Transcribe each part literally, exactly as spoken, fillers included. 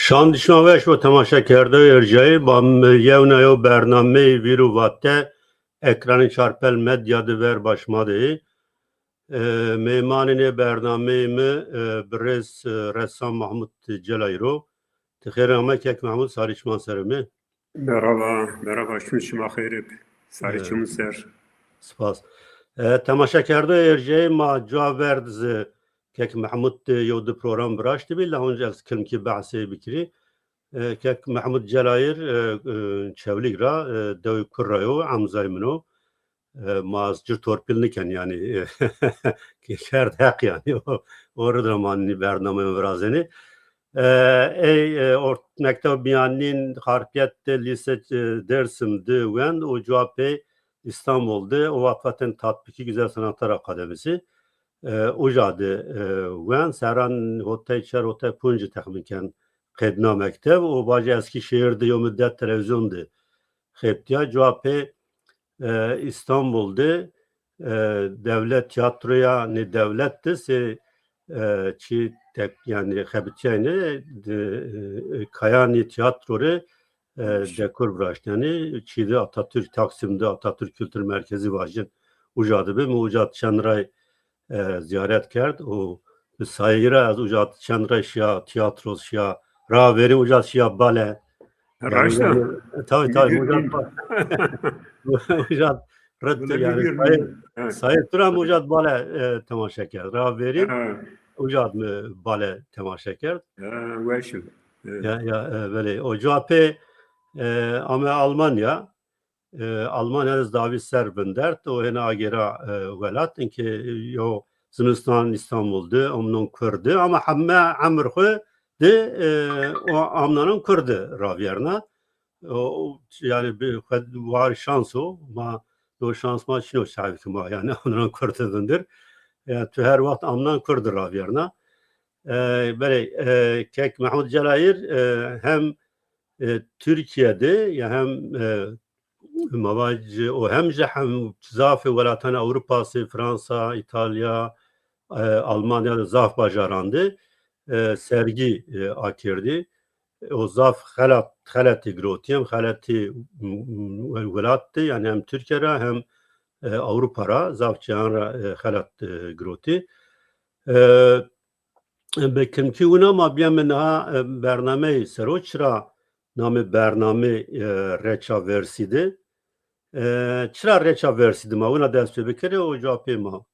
Çand şima weş bo temaşekerdoyê erjayî. Ma yew na yew bernameyê Vîr û Vate ekranê Çarpel Medya de ver başma de yê. E, mêmanê nê bernameyê mi, e, birêz, e, resam Mahmut Celayir o. Ti xêr ame kek Mahmut, sarî çiman ser ame. Merhaba, merhaba, şûn şima xeyr ib. Sarî çiman ser. Spas. E, temaşekerdoyê erjayî, ma cuwa verd zî kek Mahmut de yew di program viraştibî, la onca ez kilmkî behsê bikirî. E, kek Mahmut Celayir, e, e, Çewlîg ra, e, dewê Kur ra yo, emzayê min o. E, ma ez ci torpîl niken, yanî, e, kerd heq, yanî, o, o rid ra ma nî bernameyê virazenê. E, ey, e, ort-, mekteb miyanîn Xarpiyet de, lîse, e, Dêrsim de wend û cuwa pey Îstanbul de, o wext vatên Tatbîkî Güzel Sanatlar Akademisi. E, uca de, e, wend, serran hotay çer, hotay punc texmîn ken qedna mekteb. O vajî Eskîşehîr de yew mudet televîzyon de xebitîya. Cuwa pey, e, Îstanbul de, e, dewlet tiyatroya, nê dewlet de sey, e, çî tek, yanî xebitîyayne de, e, kayanê tiyatro rê, e, dekor viraşt. Yanî çî de Atatürk, Taksim de Atatürk Kültür Merkezi vajin. Uca de bi, mi uca çend ray, e, zîyaret kerd û bi sayeyî ra ez uca çend ray şiya tiyatro, şiya ravêrî, uca şiya bale. Yanî, raşt a? Yanî, e, tabii, tabii, uca, uca rid, yanî, sayê, sayê tu ra mi uca bale, e, temaşe kerd. Ravêrî uca mi bale temaşe kerd. Ha, weş o. Evet. Ya, ya, e, belê. O cuwa pey, e, ame Almanya. E, Almanya de zî davî ser vindert, o hêna agêra, e, welat, inkê yo zimistan Îstanbul de, omnon Kur de, ama heme emir xwu de, e, o amnanan Kur de ravîyerna. O, o, yanî bi xwu war şans o, ma, no şans ma çin o, şahî ki ma, yanî amnanan Kur de vindir. Yanî tu her wext amnan Kur de ravîyerna. E, belê, e, kek Mahmut Celayir, e, hem, e, Tirkîye de ya hem, e, ma vaj, o hem jî hem zafê welatanê Ewropa, sey Fransa, Îtalya, e, Almanya de zaf bajaran de, e, sergî, e, akerdî. O zaf xelat, xelatî girotî, hem xelatî, m, m, welat de, yanî hem Tirkîye ra hem, e, Ewropa ra, zaf cîyan ra, e, xelat, e, girotî. E, Bi kimkî wina ma bîyeme niha, e, bernameyê ser o. Çira namê bernamê, e, Reça Versî de? E, çira Reça Versî de ma wina dest pê bikerê, o cuwa pey ma.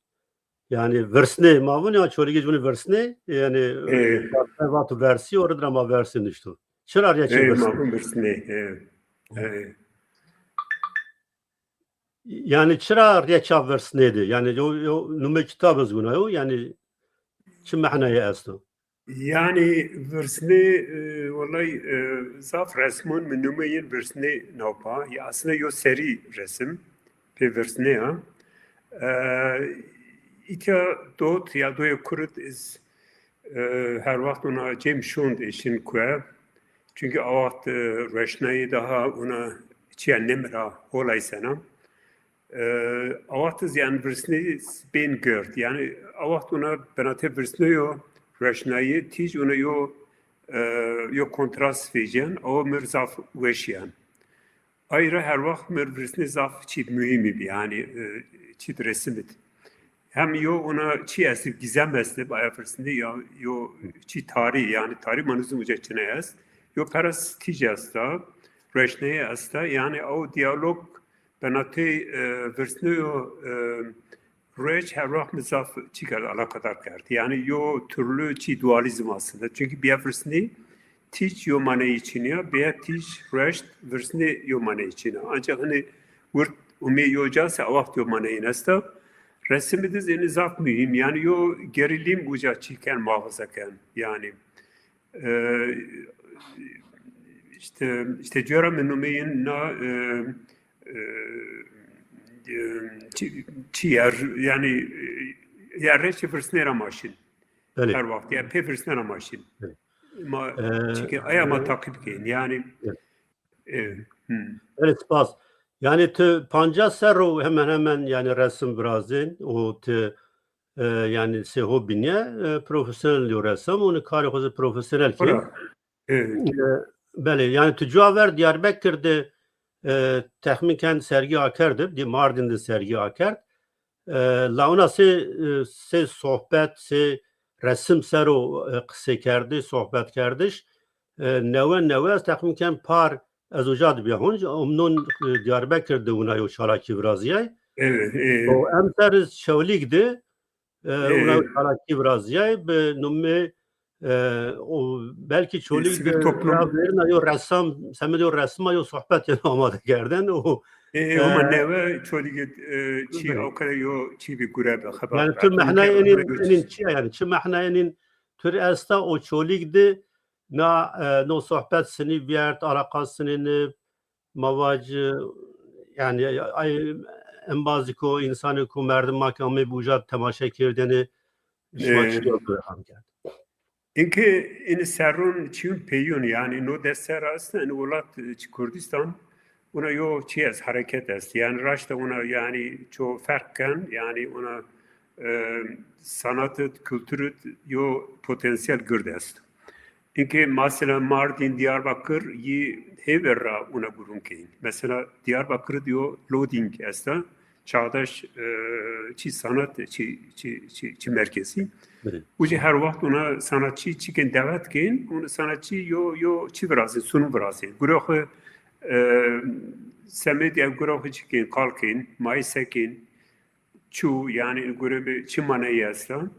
Yanî virsnê ma vûn ya Çolîgî jûnî virsnê, yanî, e, vato versî, o rid ra ma versî nişto. Çira Reça Versî? Ma vûn virsnê, e, e. Yanî çira Reça Virsnê de? Yanî yo, yo numê kitab iz wina yo, yanî çi mehnayê esto? Yanî virsnê, e, wellay, e, zaf resmon mi numê yin virsnê nawpa. Ya aslında yo serî resim pê virsnê ya. E, îtya dot ya doyê Kur id iz E, her wext ona cem şond eşin kue. Çünkü a wext, e, rueşnayî daha ona çiya nêmira, holay sena. E, a wext iz yan virsnê bên gird. Yanî a wext ona binatê virsnê yo rueşnayî tîj ona yo, e, yo kontrast vecîyan, o mir zaf weş yan. Ay ra her wext mi virsnê zaf çîd muhîmî bi, yanî, e, çîd resimî di. Hem yo ona çî estib, gizem estib, aya virsnê ya yo çî tarî, yanî tarî manuzim uca çine est. Yo peras tîj esta, rueşneyê esta, yanî o diyalog benatê, e, virsnê yo, e, Rueç her wext mi zaf çî kerd, alakadar kerd. Yanî yo türlü çî dualizm aslında. Çünkü bîya virsnî tîj yo maneyî çin ya, bîya tîj rueşt virsnî yo maneyî çin ya. Ancak hani wird umê yo ca se a wext yo maneyîn esta. Resimî diz eni zaf muhîm. Yanî yo gerilim uca çî ken, muhafaza ken. Yanî e, işte, işte cora mi numeyên na, e, e, e, çi, çi yer, yanî, e, yer reçê virsnê ra ma şin. Belê. Her wext, ya pê virsnê ra ma şin. Belê. Ma, e, çike aya ma, e, taqîb kên. Yanî, belê. E, hı. Belê, spas. Yanî ti pancas serr o hemen hemen, yanî resim virazên û ti e, yanî sey ho bînîye, e, profesyonel yo resam, ûnî karê xo zî profesyonel kê. Bira. E, belê, yanî tu cuwa ver Diyarbekir de, e, texmîn ken sergî akerd, di Mardin de sergî akerd. E, la ona sê, e, sê sohbet, sê resim ser o, e, qisêkerdî, sohbetkerdiş, e, newe newe ez texmîn ken par ez uca de bîya honc, omnon, e, Diyarbekir de wina yo çalakî virazîyay. Evet, e, O emser iz Çewlîg de, e, wina yo çalakî virazîyay, bi numê, e, o belkî Çolîg sivil de toplum. Biraz verîna yo resam, semedê yo resma yo sohbet yeno amade kerden. O, E, e, ama newe Çolîg, e, çi, belê. O kadar yo çi bir gure be, xebat. Yani be. Tu mehna enin, enin çi ya yani? Çi mehna enin tu esta o Çolîg de na, e, no sohbet sinî vîyert, alaqa sinî ni, ma vac, e, yani ay, embazî ko, insanî ko, merdim ma ke amê bi uca temaşe kerdeni, şima çi yo fam kerd? Inke ini serrûn çiyun peyun, yani no dest ser est, ini welat, e, çi Kurdistan, una yo çi est, hareket est. Yani raşta una yani ço ferq ken, yani una, e, sanatid, kulturid yo potansiyel gird est. Inke mesela Mardin, Diyarbakır yi hêver ra una gurun keyin. Mesela Diyarbakır diyo loading esta, çağdaş, e, çi sanat, çi, çi, çi, çi merkezi. Belê. Uci her waxt ona sanatçı çiken davet ken, ona sanatçı yo, yo çi virazin, sunum virazin. Guroxu, e, semedya guroxu çiken, kalken, maiseken, çu, yani gurebe çi manayı esta.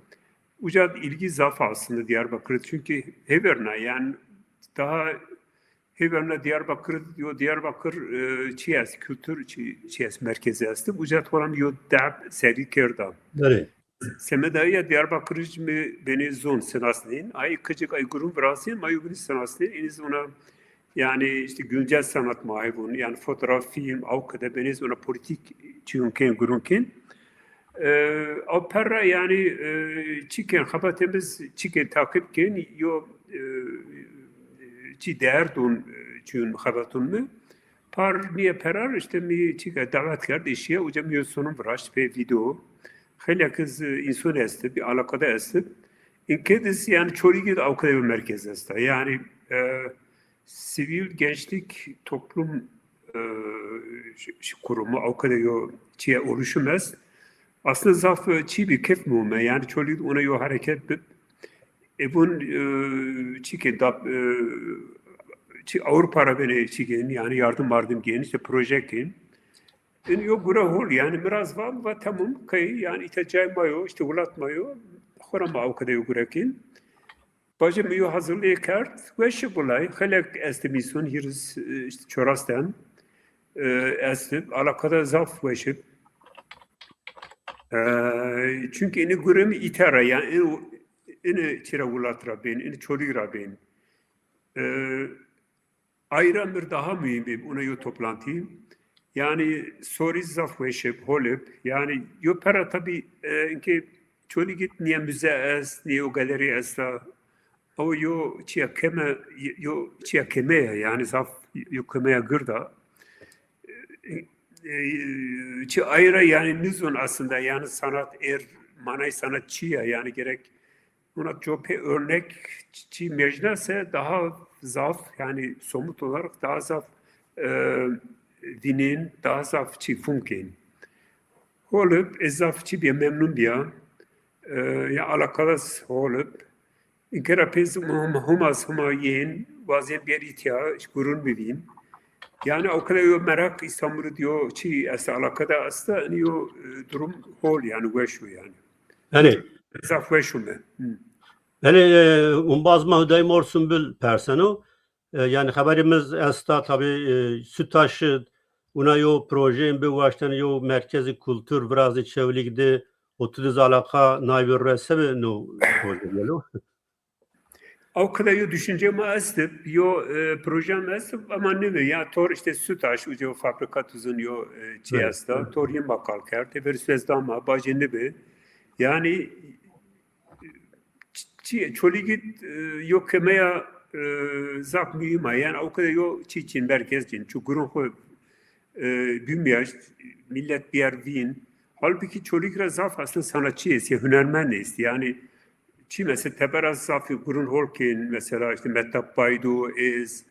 Uca ilgi zaf aslında Diyarbakır. Çünkü heverna yani daha heverna Diyarbakır, yo Diyarbakır, e, çi est, kültür çi, çi est, merkezi est. Uca toram yo deb serî kerda. Belê. Semedaya Diyarbakır mi beni zon sinasnin. Ay kıcık ay gurum virasin, ma yo bini sinasnin. Iniz ona yani işte güncel sanat mahibun, yani fotoğraf, film, avkada beni ona politik çiyunken, gurunken. E, aw perra yani, e, çiken xebatemiz çiken takip ken yo, e, çi değer dun, e, çiyun xebatun mi. Par niye perar işte mi çike davet kerd işiye, uca mi yo sunum viraşt pe video. Xeylek iz, e, insan esti, bir alakada esti. İnkediz yani Çolîgî de avkada bir merkez esta. Yani, e, sivil gençlik toplum, e, ş-, ş-, kurumu, o kadar yo çiye oluşum est. Aslında zaf, e, çi bir keyf mume. Yani Çolîg ona yo hareket bip. E bun, e, çi ke dap, e, çi Avrupa ra bene çi gen, yani yardım vardım gen, işte proje ken. En yo gure hol, yani biraz va, va tamam kay, yani ite cay ma yo, işte welat ma yo, xora ma o kadar yo gure ken. Bacê mi yo hazırlığı kerd. Weşi bulay. Xelek esti mîsun hîris, e, işte çorasten, e, esti. Alakada zaf weşi. E, çünkü ini guremi itera, yani ini, ini çira welat ra bên, ini Çolîg ra bên. E, Ayra mir daha mühim bi, ona yo toplantı. Yani sorî zaf weşip, holip. Yani yo pera tabi, e, inke Çolîgî niye müze est, niye yo galeri esta. Ama yo çiya keme, yo çiya kemeya, yani zaf yo kemeya girda. E, e, çi ayra yani nizun aslında, yani sanat er, manay sanat çiya, yani gerek Ona copê örnek çi mecna se daha zaf, yani somut olarak daha zaf, e, vînên, daha zaf çi fumkên. Holip, ez zaf çi bîya, memnun bîya. E, ya alakadas holip. İnkera pêz hum-, humaz huma yên, wazên bêr îtya, gurun bivîn. Yani o kadar yo merak İstanbul'u diyor, çi esta alakada esta, yani yo, e, durum hol yani, weş o yani. Belê. Zaf weş ûme. Hı. Belê, e, umbaz ma Hudayî Mor Sumbul perseno. E, yani xeberîmiz esta tabî, e, Sütaş, e, una yo projeyên bi waşten yo merkezî kultur virazî Çewlîg de, o tu diz alaqa nayvê rese bi no proje gelo. O kadar yo düşünce ma estip, yo, e, proje ma estip ama nibi. Ya tor işte Sütaş, uca fabrika tuzun yo, e, çi esta. Tor yin bakal kerd. Teber söz dama, bacê nibi. Yani çi, Çolîgî, e, yo kemeya, e, zaf mühim a. Yani o kadar yo çi çin, merkez çin. Çu gurun xo, e, bimyaş, millet biyer vîn. Halbuki Çolîg ra zaf aslında sanatçı est, ya hünermend est. Yani Çi mesela tebera zafî gurun hol kên, mesela işte Mehtap Baydo, ez,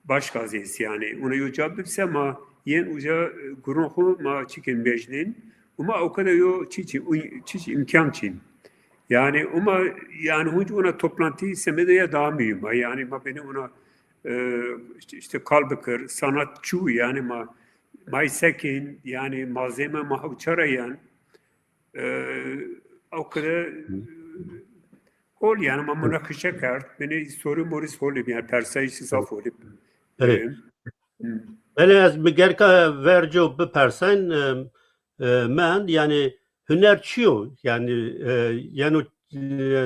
başka zês yani. Ona yo ca bipse ma yên uca, e, gurun xo ma çi kên mecnên. Ama o kadar yo çi çi, uy-, çi çi imkan çin. Yani ama yani hunc ona toplantı semede ya daha mühim. Yani ma beni ona, e, işte, işte kalbikir, sanatçı yani ma, ma sekên, yani malzeme ma hawçara yan. E, o kadar hol yani ma münakaşa kerd. Beni soru moris hol ib, yani persayîş zaf hol ib. Evet. E, hı. Belê ez mi gerka verco bipersen, e, e, mend, yani huner çi yo? Yani, e, yeno, e,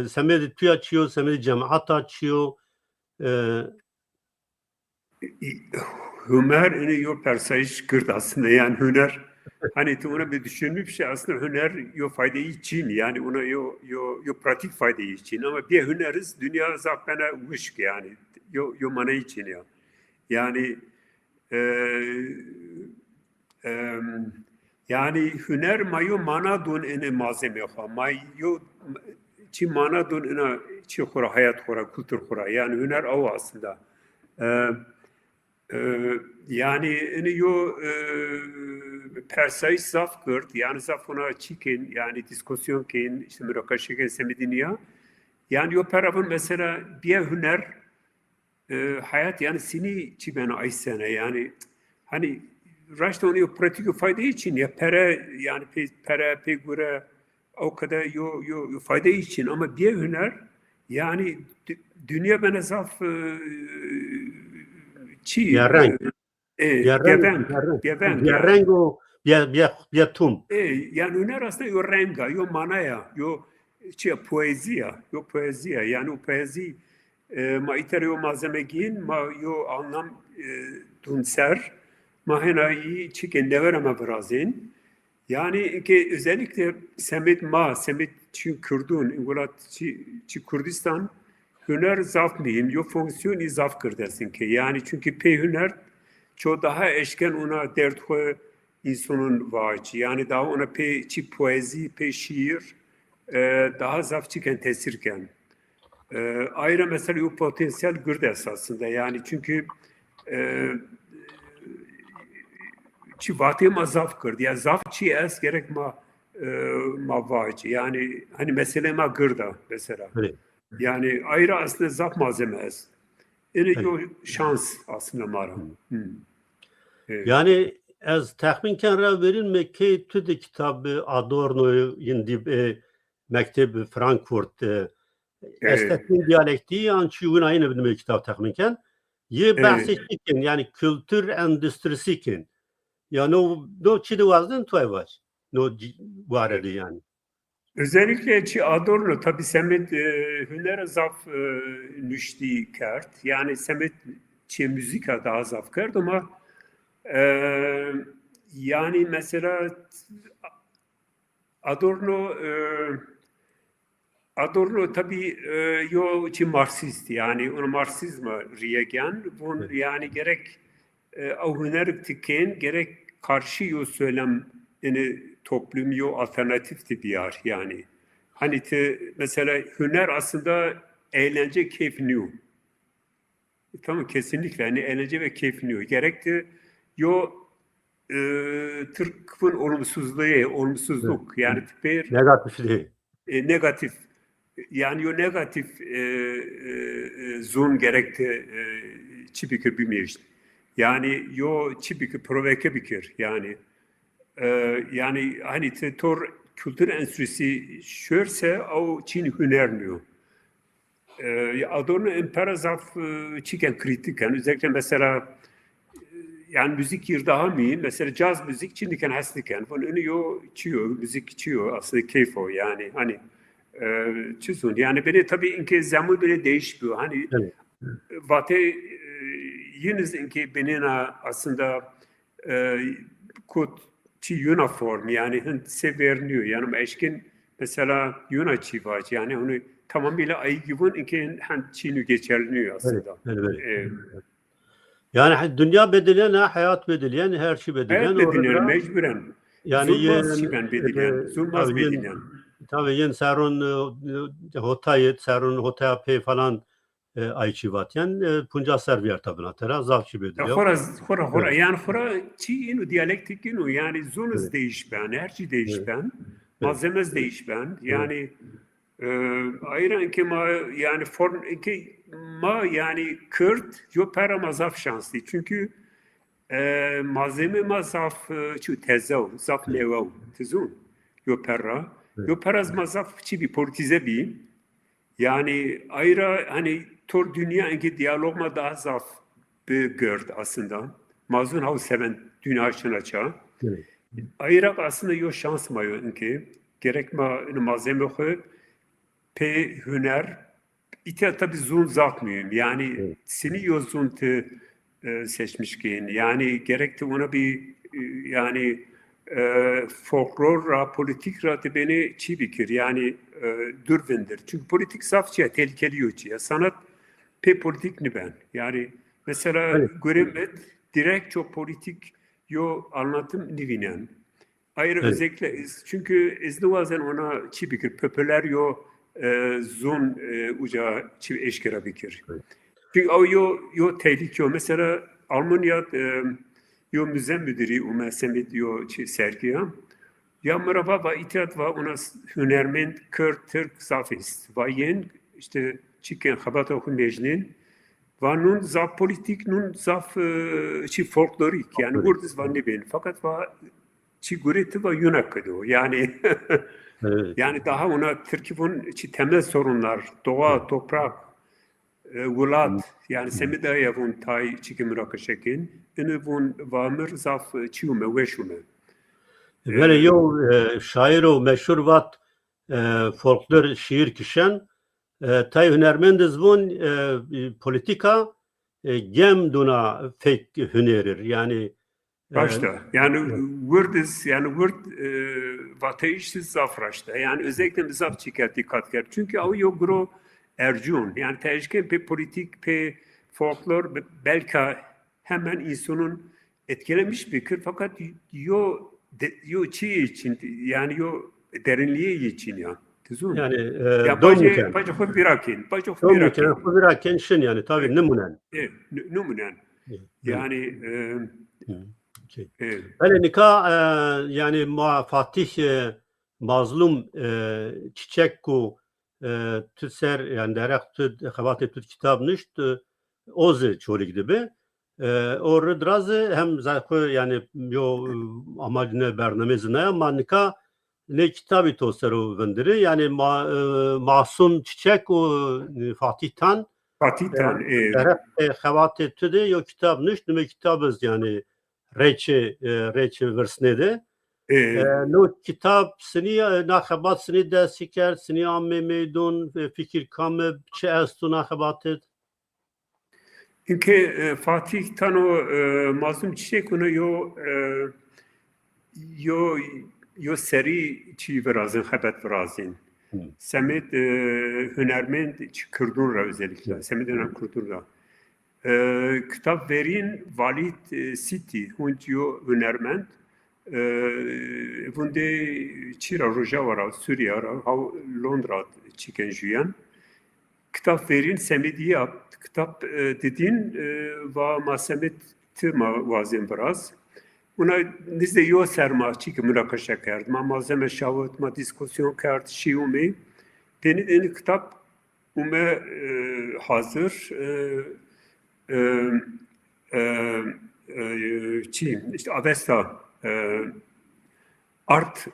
semedê tuya çi yo, semedê cemata çi yo? E, Huner, ini yo persayîş gird aslında, yani huner. Hani tu ona bir düşünmüş şey, aslında huner yo faydayı için, yani ona yo, yo, yo pratik faydayı için. Ama bir huneriz, dünya zaf bena wişk yani. Yo, yo manayı için ya. Yani, e, em, yani huner ma yo mana dun ini malzeme xo. Ma yo çi mana dun ina çi xora, hayat xora, kultur xora. Yani huner o aslında. E, e, yani ini yo, e, persayîş zaf gird. Yani zaf ona çi kên, yani diskusyon kên, işte münakaşe kên semedî nîya. Yani yo pera vun mesela bir huner, e, hayat yani sini çi bena ay sene yani hani raşta onu yo pratik yo fayda için ya pere yani pe, pere pe göre o kadar yo, yo, yo fayda için ama bir huner yani dü- dünya bana zaf, e, çi, ya renk, e, e, ya renk, geveng, ya renk, geveng ya yani. Rengo, ya, ya, ya tum. E, yani huner aslında yo renga, yo manaya, yo çi poezia, yo poezia yani o poezi, e, ma îtera yo malzeme gîn, ma yo anlam, e, dun ser, ma hena î çike nevera ma virazên. Yani ki özellikle semed ma, semed çi Kurdun, welat çi, çi Kurdistan, huner zaf mühim, yo fonksiyonî zaf gird est inke. Yani çünkü pey huner ço daha eşken ona derd xo insanın vaci. Yani daha ona pey çi poezi, pey şiir, e, daha zaf çiken tesir ken. E, ayra mesela yo potansiyel gird est aslında. Yani çünkü, e, çi vatê ma zaf gird. Ya zaf çi est gerek ma, e, ma vaci. Yani hani mesele ma gird a mesela. Evet. Yani ayra aslında zaf malzeme est. Ene yo şans aslında ma ra. Hı. Evet. Yani ez texmîn ken ra verîn me key tu de kitabê Adornoyî yin dî, e, mekteb Frankfurt, e, estetîn diyalektî yan çi wina yine bidime kitab texmîn ken. Yê behsê çi kin, yani kültür endüstrisi kin. Ya no, no çi de wazdin tu ay vac. No ci-, ware de yani. Özellikle çi Adorno tabi semed, e, huner zaf, e, nuştî kerd. Yani semed çi müzika daha zaf kerd ama, e, yani mesela Adorno, e, Adorno tabi, e, yo çi Marksist yani, onu Marksizma riye gen. Bun yani gerek, e, ew hunerik ti kên, gerek karşı yo söylem ini toplum yo alternatif ti biyar yani. Hani ti mesela huner aslında eğlence, keyf niyo. E, tamam, kesinlikle yani eğlence ve keyf niyo. Gerek ti yo, e, Türk kıfın olumsuzluğu, olumsuzluk yani ti pêr negatif değil. E, negatif. Yani yo negatif, e, e, e, zon gerekti, e, çi bikir bimêşt. Yani yo çi bikir, provoke bikir. Yani, e, yani hani ti tor kültür endüstrisi şörse o çin huner niyo. E, Adorno en pera zaf, e, çiken kritik. Yani özellikle mesela, e, yani müzik yir daha mı iyi? Mesela caz müzik çindiken hesniken. Von önü yo, çiyo, müzik çiyo, aslında keyf o yani. Hani, e, çizun. Yani beni tabii inke zaman bile değişmiyor. Hani vate, e, yeniz inke benina aslında, e, kut çi uniform yani hin se verniyor. Yani eşkin mesela yuna çi var yani onu tamamıyla ayı gibi inke hin çinu geçerleniyor aslında. Evet, evet. E, yani he-, dünya bedilyen, ha, hayat bedilyen, her şey bedilyen. Hayat bedilyen, mecburen. Yani zulmaz çi ben bedilyen, zulmaz bedilyen. Tabii, yin serun, e, hotayê, serun hotaya pê falan, e, ay çi vatyen, e, punca ser viyarta bina tera, zaf çi bêdi. Ya, xora, xora, xora, yani xora çi inu, diyalektik inu, yani zun iz değiş ben, her çi değiş ben, malzeme iz değiş ben, yani, e, ayra inke ma, yani form, inke ma, yani Kürt, yo pera ma zaf şanslı. Çünkü, e, malzeme ma zaf, e, çi tezew, zaf newew, tizun, yo pera. Yo pera iz ma zaf çi bi politize bi. Yani ayra hani tor dünya inke diyalog ma daha zaf bi gird aslında. Ma zun haw seven dünya şina ça. Ayra aslında yo şans ma yo inke gerek ma ino malzeme xo pê huner, îtya tabi zun zaf mühim. Yani sini yo zun ti, e, seçmiş kên. Yani gerek ti ona bir, e, yani, e, folklor ra, politik ra ti beni çi bikir. Yani, e, dur vindir. Çünkü politik zaf çi ya, tehlikeli yo çi ya. Sanat pê politik niben. Yani mesela Guremet direkt çok politik yo anlatım nivinen. Ayra özellikle iz, çünkü iz niwazen ona çi bikir, popüler yo, e, zun, e, uca çi eşkera bikir. Çünkü o yo, yo tehlike yo. Mesela Almanya, e, yo müze müdürü ume semit yo çi sergi ya. Ya mi ra va, va îtya di va ona s-, hunermend Kürt, Türk zaf est. Va yên işte çi kên xebata xo mecnên. Va nun zaf politik, nun zaf, e, çi folklorik. Yani urdiz va nibên. Fakat va çi gurê ti va yuna kedo. Yani yani daha ona Tirkî vun çi temel sorunlar, doğa, toprak, e, wilat, yani semedê ya vun tay çi ki münakaşe kên. Ini vun va mi r zaf, e, çi ume, weş ume. Vele yew, e, şaîro meşhur vat, e, folklor şiir kişen, e, tay hunermend iz vun, e, politika, e, gem duna fek hunerir. Yani, e, raşta. Yani wird iz, yani wird, e, vatayış iz zaf raşta. Yani özellikle mi zaf çi kerd, dikkat kerd. Çünkü aw yo guro ercun. Yani teşken pê politik, pê folklor be-, belka hemen insanın etkilemiş bikir, fakat yo de-, yo çi için, yani yo derinliği için ya. Tizun. Yani, e, ya dom bacê, bacê xo virakin, bacê xo virakin. Xo virakin şin yani, tabii, nimunen. E, n-, nimunen. Yani, e, e, belê nika, e, yani ma Fatih, e, Mazlum, e, Çiçek ku, e, tu ser, yani derek tu, xebatê tu kitab nişt, e, o zi Çolîg de bi. E, o ri dira zi hem zayxu, yani yo, e, amacine bernamê zi naya, ma nika nê kitabî to ser o vindirî. Yani ma-, e, Masum Çiçek û, e, Fatih Tan, Fatih Tan, e, e, derheqê xebatê tu de yo kitab nişt, nimê kitab iz yani Rêçê, e, Rêçê Virsnê de. E, no kitab sinî, e, na xebat sinî dest kerd, sinî amê meydon, e, fikir kame, çi esto na xebatê de? Inke, e, Fatih Tan û, e, Mazlum Çiçek uno yo, e, yo, yo serî çi virazin, xebet virazin. Semêd, e, hunermend çi Kurdun ra özellikle. Semêd ina Kurdun ra. E, kitab verîn Valîd, e, Sîtî, hunc yo hunermend, e, vundê çî ra, Rojava ra, Sûriye ra, haw Londra çiken jüyen. Kitab verîn semedî ya, kitab, e, didîn, e, va ma semed ti ma wazên viraz. Una nizdê yo ser ma çîkî munakaşa kerd. Ma malzeme şawit, ma dîskusyon kerd, şî umî. Tenî de ini kitab ume, e, hazir, e, e, e, e, çî, işte Avesta, e, Art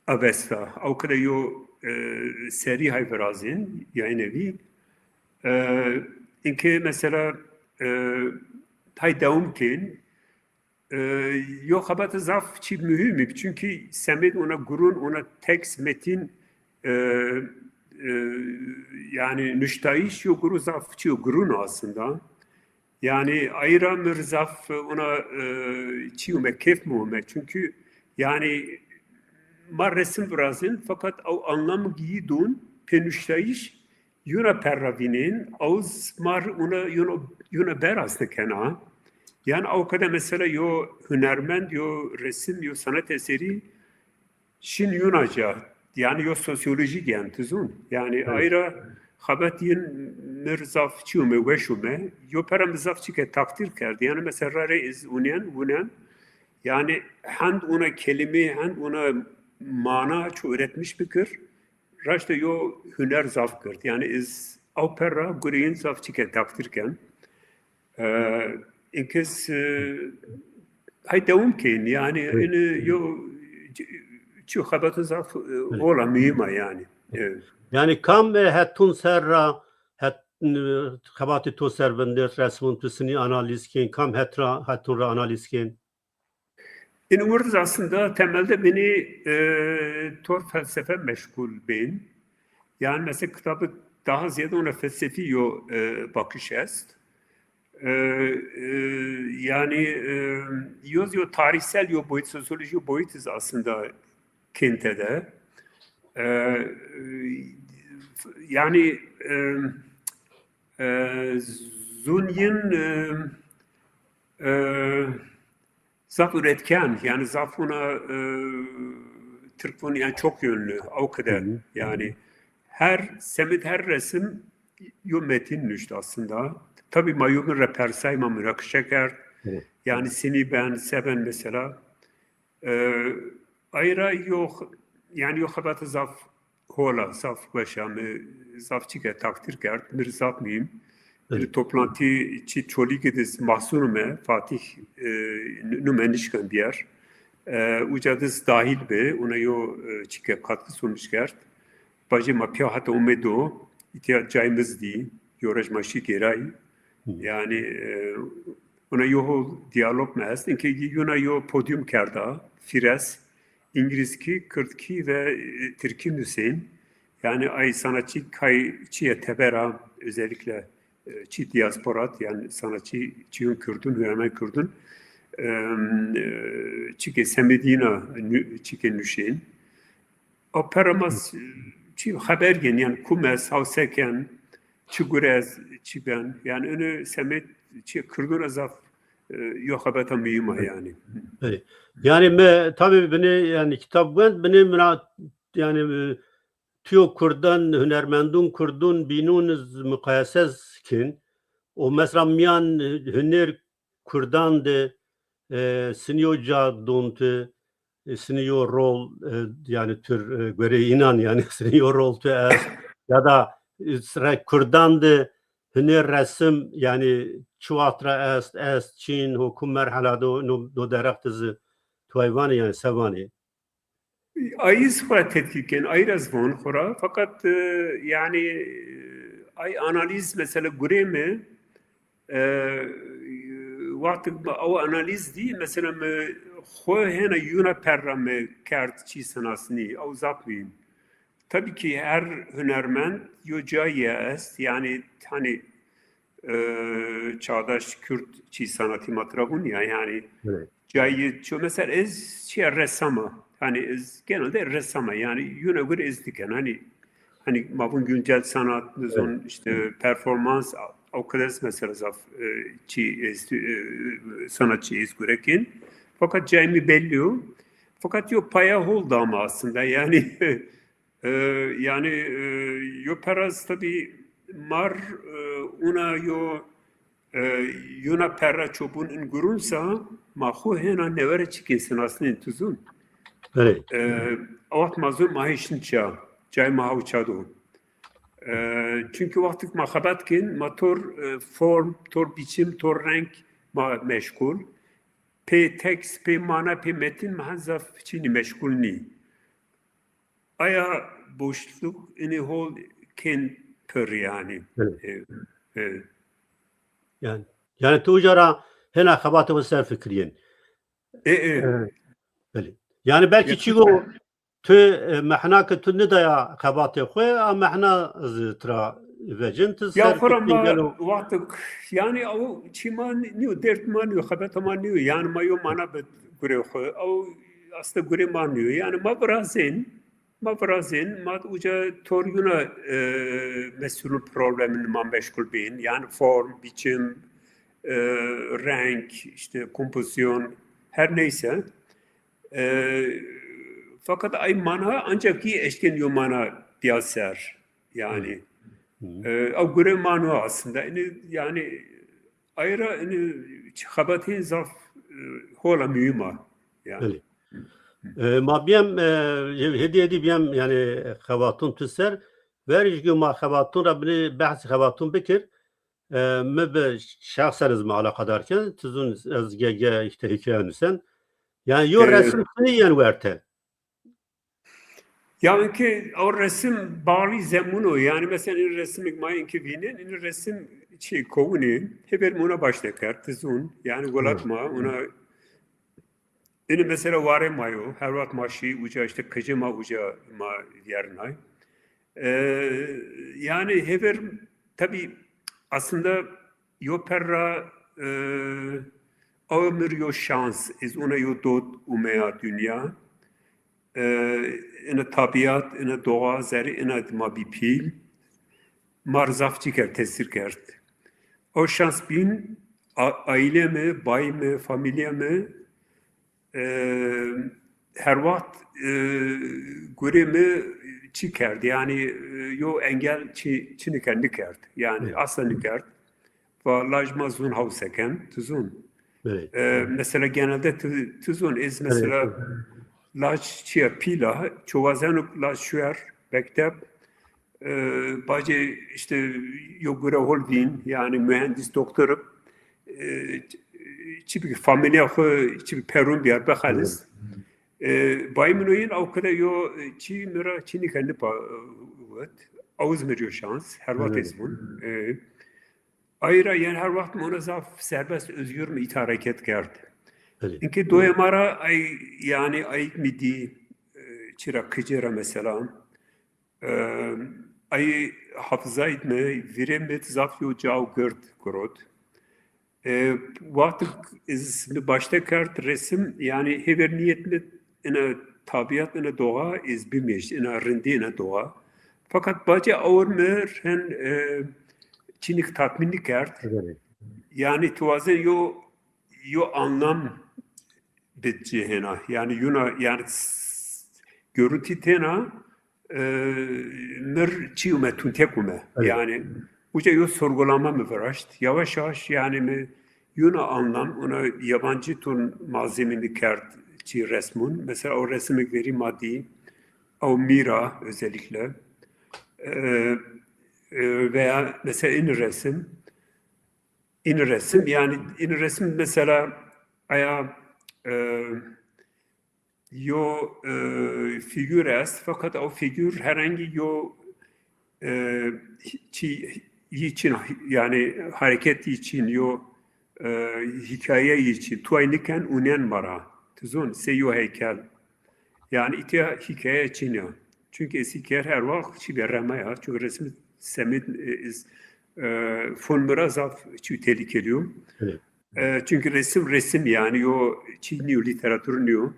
Avesta. Ewkede yo, e, serî hay virazên, yayın evi. E, inke mesela, e, hay dewam kên, e, yo xebate zaf çî muhîm î, çünkü semed ona gurun, ona tekst, metin, e, e, yani nuştayış yo guru zaf çî yo gurun aslında. Yani ayra mi r zaf ona, e, çî ume, keyf mi ume. Çünkü yani ma resim virazên, fakat ew anlam giyi dun, pê nuştayış yuna perra vînên, ew z-, ma r una yuna, yuna beraz nikena. Yani ewkede mesela yo hunermend, yo resim, yo sanat eseri şin yuna ca. Yanî yo sosyolojîk yanî ti zûn. Yanî ayra xebet yin mi r zaf çîyo mi weş ûme. Yo pera mi zaf çîke takdîr kerd. Yanî mesela rarê iz unen, unen. Yanî hend una kelîmî, hend una mana çi üretmiş bikir. Raşte yo huner zaf kerd. Yanî iz ew pera gurê yin zaf çîke takdîr ken. E, inkes, e, hay dewam kên. Yanî ini yo çi xebata zaf, e, hola muhîm a yanî. E, Yanî kam, e, hetun ser ra, het, e, xebatê to ser vindirt, resmûn tu sinî analîz kên, kam het ra, hetun ra analîz kên? Ini wirdiz aslında temelde beni, e, tor felsefe meşgul bên. Yanî mesela kitabı daha ziyade ona felsefî yo, e, bakış est. E, e, yanî, e, yo, yo tarihsel yo boyut, sosyoloji yo boyut iz aslında kên tede. E, e, yanî, e, e, zûn yin, e, e, zaf üretken, yanî zaf ona, e, Türk vûn yanî çok yönlü, o kadar. Yanî her semit, her resim yo metin nuşt aslında. Tabii ma yo bin re persay, ma münakaşe kerd. Yanî sinî ben, se ben mesela. E, ayra yo, yanî yo xebata zaf hola, zaf weş a, mi zaf çîke takdîr kerd, mi r zaf muhîm. Toplantî çi Çolîgî diz mahsûn ume, Fatih, e, nu me nişken bîyer. E, uca diz dahil bi, ona yo, e, çîke katkı sunmuş kerd. Bacê ma pîya heta ume do, îtya cay mi z dî, yo roj ma şî gêray. Yanî, e, ona yo hol diyalog mi est, inkê yuna yo podyum kerda, Fîres, İngilizki, Kurdki ve, e, Tirki nusên. Yanî ay sanatçı kay çiye tebera, özellikle, e, çi diasporat, yanî sanatçı çiyun Kurdun, hünermen Kurdun, e, e, çike semedîna, çike nuşên. O pera ma çi xeber gên, yanî kum est, haw se ken, çi gure est, çi ben. Yanî unu semed çi Kurdun ra zaf, e, yo xebeta muhîm a yanî. Yanî mi tabî binê yanî kitab wend, binê mina yanî, e, tîyo Kurdan, hunermendun Kurdun bînun iz muqayese z kên. O mesela mîyan, e, huner Kurdan de, e, sinî yo ca don tu, e, sinî yo rol, e, yanî tur, e, gore înan yanî sinî yo rol tu est, ya da, e, sira Kurdan de huner resim yanî çi waxt ra est, est, çin, ho kum merhala do, no, no derextizi tu ay vanî yanî se vanî? Ay iz xwu ra tetkîk kên, ay ra zî von xwu ra. Feqet, e, yanî, e, ay analîz mesela gurê mi, e, wextik mi ew analîz dî, mesela mi xwu hêna yuna perra mi kerd çî sinasnî, ew zaf muhîm. Tabî ki her hunermend yo cayî est, yanî hani, e, çağdaş Kürt çi sanatî ma tira vûn ya, yanî cayî ço, mesela ez çiya ressam a. Hani ez genelde ressam a. Yanî yuna gure ez diken. Hani, hani ma vûn güncel sanat, nizon işte performans, o kadar mesela zaf, e, çi ez, e, sanatçı ez gure kên. Fakat cayî mi belli yo. Fakat yo paya hol da ma aslında. Yanî E, yanî, e, yo peras tabî mar, e, una yo, e, yuna perra çobun in gurun sa, ma xwu hêna newere çikên sinasnên tu zûn. E, a wext ma zûn ma hê şin ça, cayê ma haw ça do. E, çunkî wextik ma xebat kên, ma tor, e, form, tor biçim, tor renk ma meşgul. Pê tekst, pê mana, pê metin ma hen zaf çinî meşgul nî. Aya boşluk ini hol kên pir yanî. E, e. Yanî, yanî tu uca ra hêna xebatê xwu ser fikirîyên. E, e. Belê. Yanî belkî çî go tu, e, mehna ke tu nidaya xebatê xwu, a mehna zî tira vecin, tu ser fikirîn gelo. Wextik, yanî ew çî ma nîyo, derd ma nîyo, xebeta ma nîyo. Yanî ma yo mana bi gurê xwu. Ew aslında gurê ma nîyo. Yanî ma virazên, ma virazên, ma uca tor yuna, e, mesulun problemin ma meşgul bîn. Yanî form, biçim, e, renk, işte kompozisyon, her neyse. E, Fakat ay mana ancak yi eşken yo mana biya ser. Yani e, ew gure mano aslında. Yani, yani ay ra, yani xebatên zaf e, hola mühim a. Yani. Belê. E, ma biyem e, hedi hedi biyem yani xebatun tu ser. Verij ki ma xebatun ra bini behs xebatun bikir. E, mi bi şexsen ez mi alaqadar ken. Tizun ez ge ge işte hikaye nusen. Yani yo e, resim çini yen werte. Ya inki o resim bağlı zemun o. Yani mesela in resimik ma inki vînin, in resim çi kovuni, heber mi ona başte kerd, tizun. Yani welat ma, ona ini mesela ware ma yo, her waqt ma şî uca işte kıcı ma uca ma vernay. Ee, yani hever tabi aslında yo perra e, aw mir yo şans, ez ona yo dot umeya dünya. E, ina tabiat, ina doğa zerê ina ma bî pîl. Mar zaf çi kerd, tesir kerd. O şans bîn a, aîle mi, bay mi, famîlya mi e, her waxt e, gurê mi çi kerd? Yani e, yo engel çi, çi nikerd, nikerd. Yani asla nikerd. Va laj ma zun haw seken, tu zun. E, mesela genelde tu, tu zun, ez mesela laj çiya pîla, çowazenu laj şuer, mekteb, e, bacê işte yo gure hol vîn, yani mühendis, doktor, e, çi bi familya xu, çi bi perun biyar bexelis. E, bay min o yin aw kede yo, e, çi mi ra çi nika nipa, e, wet. Awiz mi yo şans, her waqt ez bun. E, ay ra yani her waqt mi ona zaf serbest, özgür mi îta hareket kerd. Inke doya ma ra ay, yani ayik mi dî, e, çira kıcı ra mesela. E, ay hafızayt mi, vîrê mi zaf yo cao gird girot. E, wextik ez mi başte kerd resim, yani hever niyet mi ina tabiat, ina doğa ez bimêşt, ina rindî, ina doğa. Fakat bacê awir mi ren e, çinik tatmin nikerd. Yani tu wazen yo, yo anlam bid cihêna. Yani yuna, yani görüntü têna e, mir çi ume, tuntek ume. Yani uca yo sorgulama mi viraşt. Yavaş yavaş yani mi yuna anlam, ona yabancı tun malzeme mi kerd çi resmun. Mesela o resimik veri maddi, o mira özellikle. E, e, veya mesela in resim, in resim, yani in resim mesela aya e, yo e, figür est, fakat o figür herhangi yo e, çi, yi çin, yani hareket yi çin, yo e, hikaye yi çin. Tuay niken unen mara. Tizun, se yo heykel. Yani iti hikaye çin ya. Çünkü ez hikaye her waqt çi verreme ya. Çünkü resmi semit e, iz, e, fon mira zaf çi tehlikeli yo. E, çünkü resim resim yani yo çi niyo, literatür niyo.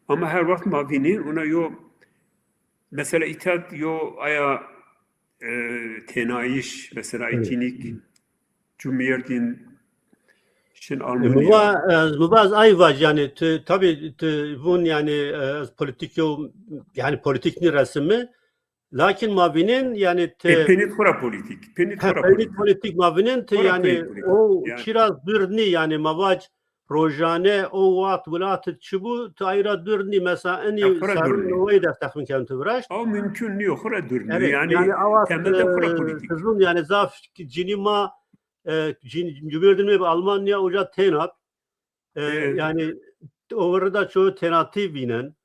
Ama her waqt ma vînin ona yo mesela îta yo aya e, tênayîş, mesela ay cînîk cumîyerdîn şin Almanya. Mi va, e, mi va ez ay vac yani tu, tabi tu vun yani e, ez politik yo yani politik nî resimi. Lakin ma vînin yani ti. E, penît xwu ra polîtîk. Penît xwu ra polîtîk. Polîtîk ma vînin ti yani o çî ra dûr nî yani ma vac rojane o waxt wilatit çi bû, ti ay ra dûr nî. Mesela inî serrûn newey de ez texmîn kerdin ti viraşt. Aw mümkün nîyo, xwu ra dûr nîyo. Yani, yani awa temelde xwu ra polîtîk. Ti zûn yani zaf cinî ma e, cinî cumhuriyetî bi Almanya uca têna. E, yani o wirda ço tênatî vînen.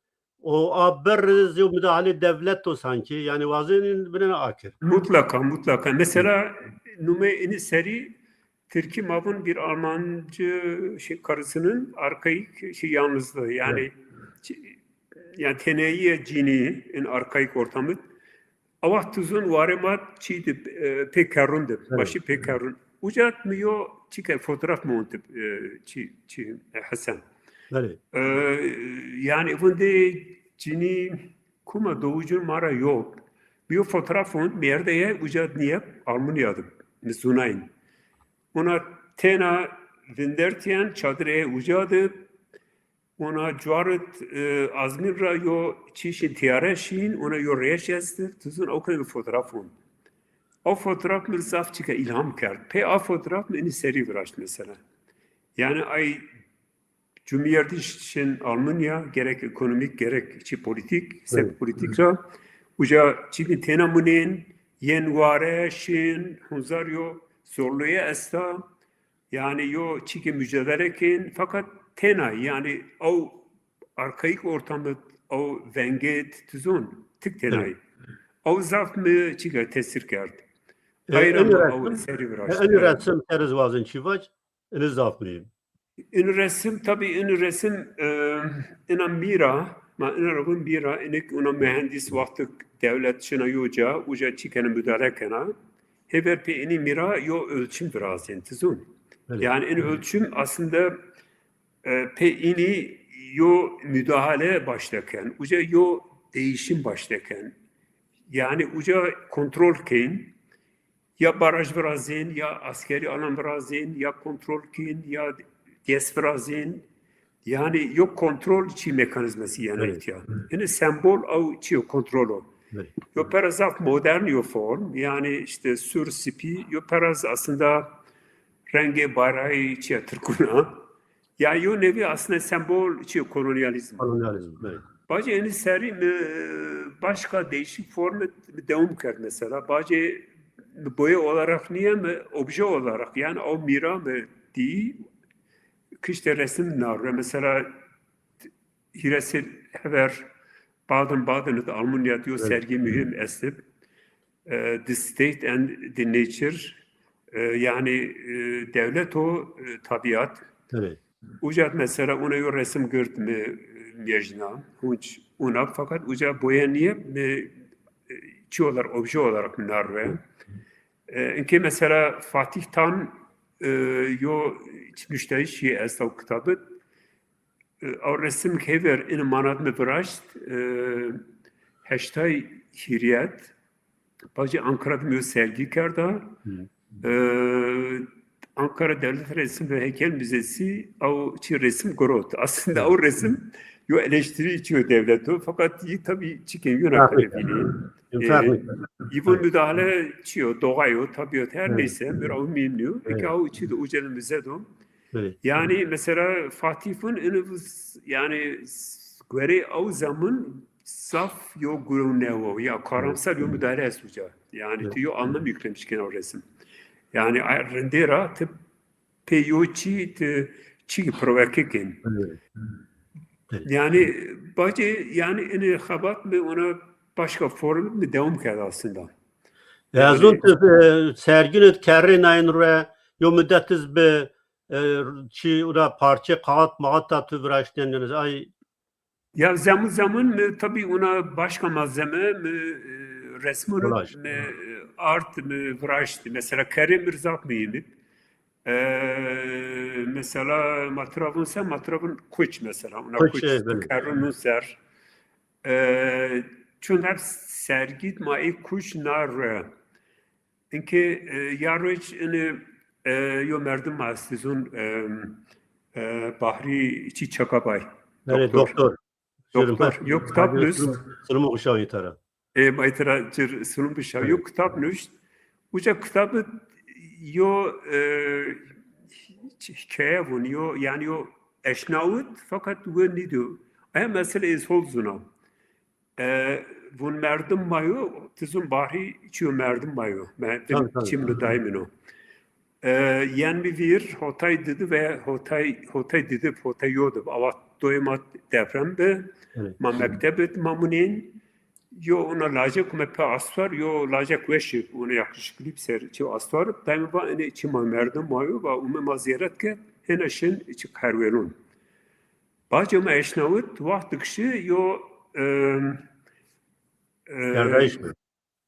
O a berriz yo müdahale devlet o sanki. Yani wazenîn binena akir. Mutlaka, mutlaka. Mesela nume ini seri Tirkî ma vun bir Almancı şey, karısının arkaik şey yalnızlığı. Yani çi- yani teneyiye cini in arkaik ortamı. Awa tuzun ware ma çi dib, e, pê kerrun dib. Başî pê kerrun. Uca mi yo çi ke fotoğraf mi ontib, e, çi, çi, e, Hesen. E, yani vunde cini kuma dovucun mara yok. Mi yo fotoğraf on, mi yerde ye, uca niye Almanya dib. Mi zunayin. Ona tena vindertiyen çadire uca dib. Ona cuarit, e, azmîn ra yo çî şin, tîyare şin, ona yo rêş esti, ti zûn, ew ke mi fotoğraf vûn. O fotoğraf mi zaf çike îlham kerd. Pê a fotoğraf mi inî serî viraşt mesela. Yani ay cumhuriyetî şin Almanya, gerek ekonomik, gerek çi politik, sek politik ra. Uca çî bin têna munên, yên ware şin, hunzar yo zorluğu esta. Yani yo çîkê mücadele kên, fakat têna, yani o arkaik ortamı, o vengê, ti zûn, tik tênay. O zaf mi çîka tesir kerd. E, Ayra mi o resim, serî e, viraşt. Eni resim teriz wazin çi vac, eni zaf mühim. Eni resim, tabi eni resim, e, ena mîra, ma ena robin mîra, enik una mühendis wextik devlet şina yo ca, uca çi kena müdahale kena. Hêver pê eni mîra yo ölçüm virazên, ti zûn. Yani eni ölçüm aslında e, pê inî yo müdahale başleken, uca yo değişim başleken. Yani uca kontrol kên, ya baraj virazên, ya askeri alan virazên, ya kontrol kên, ya GES virazên. Yani yo kontrol çi mekanizması yani ihtiyac. Yani sembol ew çi yo, kontrol o. Yo pera zaf modern yo form. Yani işte sur, sipî, yo pera aslında rengê bayrayî çiya Tirkûn a. Ya yo nêvî aslında sembol çi yo, kolonyalizm. Kolonyalizm, evet. Bacê eni serî mi başka değişik form mi dewam kerd mesela. Bacê mi boya olarak niye mi obje olarak, yani o mîra mi dî kişte resim narre. Mesela hîrê sal hever Baden-Baden de Almanya de yo sergi mühim estib. E, The State and the Nature, e, yani, e, devlet o, e, tabiat. Uca mesela una yo resim gird mi, e, mejna, hunc una, fakat uca boya niye mi, e, çi olarak, obje olarak mi narre. E, inke mesela Fatih Tan, e, yo müşteri şiye esta o kitabı. E, ew resim hêver in manat mi viraşt, e, heştay hîriyet, bacê Ankara de mi yo sergi kerda. E, Ankara Devlet Resim ve Heykel Müzesi ew çi resim girot. Aslında ew resim yo eleştiri çi yo devlet o. Fakat yi tabi çikên yo nakere vînî. E, yi vun müdahale çi yo, doğa yo, tabiat her neyse, mi ra ew mîm niyo. Eke ew çi de uca de müze do. Yani mesela Fatih vun ini yani guerê ew zemin zaf yo gurewnewo ya karamsar yo müdahale est uca. Yani tu yo anlam yüklemiş kena o resim. Yani a-, rindê ra ti pê yo çî ti çî provoke kên. Yani bacê yani ini xebat mi ona başka form mi dewam kerd aslında. Ya zûn ti, e, sergînit kerrê nayin re yo müddet iz bi e, çi, o da parçe kağıt mağat da tu viraştên, yani, ay. Ya zemin zemin mi tabi ona başka malzeme mi, e, resmunu mi, e, art mi viraşti. Mesela Kerem Mirzak mi yimit. E, mesela matravun se matravun kuç mesela. Ona kuç, kuç, e, kerrunun ser. E, çun hep sergit ma ê kuç na re. Inke, e, ya roj ini, e, yo merdim ma estî zûn, e, e, Bahrî çî Çakabay. Belê, doktor. Doktor. Doktor. Yo kitab nust. Sunum, sunum uşağı itara. E, ma itara cir sunum bişa. Yo kitab nust. Uca kitabı yo, e, hikaye vun, yo, yani yo eşnawit, fakat we nîdo. Aya mesele ez hol zuna. E, vun merdim ma yo, ti zun Bahrî çi yo merdim ma yo. Me, çim do daîmin o. E, yen mi vîr, hotay didi ve hotay, hotay didi, hotay yo di. Awa doyê ma deprem bi, ma mekteb id, ma munên, yo ona lacek ume pe astor, yo lacek weşi, ona yakışıklı bir ser, çi astor, daîmin va, ene çi ma merdim ma yo, va ume ma ziyaret ke, hena şin çi kerwelun. Bacê ma eşnawit, waxt dikişi yo, e, e, perdayîş bi.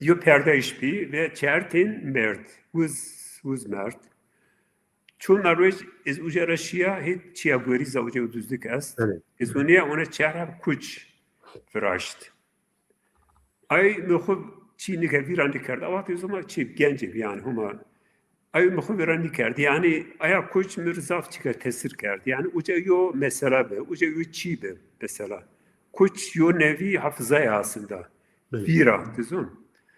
Yo perdayîş bî ve çertên merd. Wiz, wiz merd. Çona roj ez uca ra şiya, hê çiya guerî za uca duzdik est. Evet. Ez onîya ona çerha kuç viraşt. Ay mi xwu çî nike vîra nîkerd. Awa tê zoma çî gencî bi yani homa. Ay mi xo vîra nîkerd. Yanî aya kuç mi rê zaf çîke tesîr kerd. Yanî uca yo mesela bi, uca yo çî bi mesela. Kuç yo nevî hafizayê aslında. Belê. Vîra, ti zon.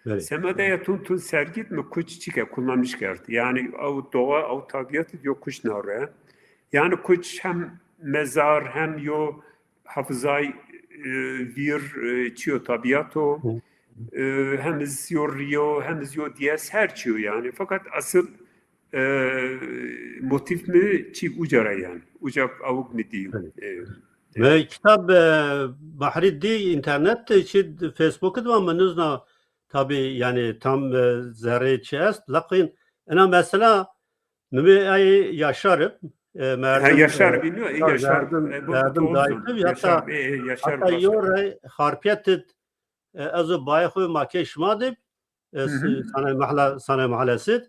Belê. Semedaya tun tun sergît mi kuç çîke kullanmış kerd. Yanî ew doğa, ew tabiat yo kuç nare. Yanî kuç hem mezar hem yo hafizay, e, vîr, e, çiyo tabiato, e, hem iz yo riyo, hem iz yo diyes, her çiyo yanî. Fakat asıl, e, motif mi çî uca ra yanî. Uca awik mi dî. Evet. E, Mi kitab, e, Bahrî dî, înternet de çi, Facebook de va mi nizna, tabî yanî tam, e, zerrê çi est, lakin ina mesela mi bê ey Yaşar ib, e, merdim, Yaşar e, bî, nîyo, ey ya Yaşar, verdim, e, bu verdim doğru dayî zon. Ib, Yaşar, hatta, e, e, Yaşar hatta yo rey Xarpiyet id, e, ez û bayê xo ma key şima dib, e, Hı hı. Sanay Mahla, Sanay Mahalesi id,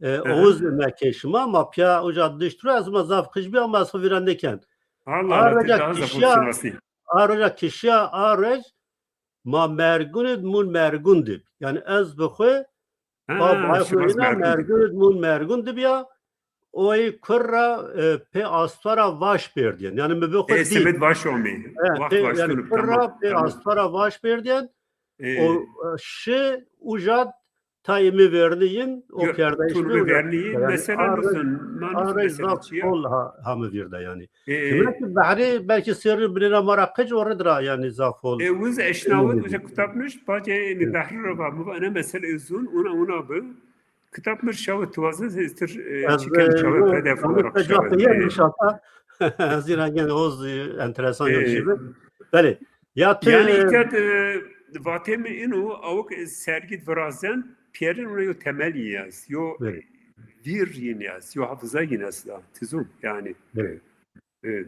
e, Hı hı. Oğuz me key şima, ma piya uca dişt ro, ez ma zaf qij bî ama ez xo vîra nêken. Allah A Allah, ti reca daha zaf kişiya, şinasî. A reca kişiya, a rec ma Mergun id mûn Mergun dib. Yanî ez bi xo, ha, ba bayê xo şimas ina Mergun dib. Mergun id mûn Mergun dib ya, oy kur ra, e, pê astwa ra vaş berdîyen. Yanî mi bi xo dî. E, semed vaş omî. E, vaxt pê, vaş yanî kur ra pê astwa ra vaş berdîyen. E. O, e, şi uca tayê mi vernî yin, o perdayîş mi vernî yin, yanî mesela a rec, a rec zaf hol ha, ha mi vîr de yanî. E, e. Belkî Behrî, belkî serrî binêna ma ra qic o rê ra yanî zaf hol. E, wiz eşnawit, wiz kitab nuşt, bacê mi Behrî ra va, mi va ena mesele zon, ona, ona bi. Kitab mi şawit, ti wazen ez tir, e, çîken şawit, P D F olarak şawit. Înşallah. Ez îra gen hoz, e, enteresan yo çî bi. Belê. Ya ti, yanî, e, îkerd, e, vatê mi ino, awik, e, sergît virazen, pîyerin ona yo temel yaz, yo vîr yin yaz, yo hafıza yin yaz da, ti zon, yanî. Evet. Evet.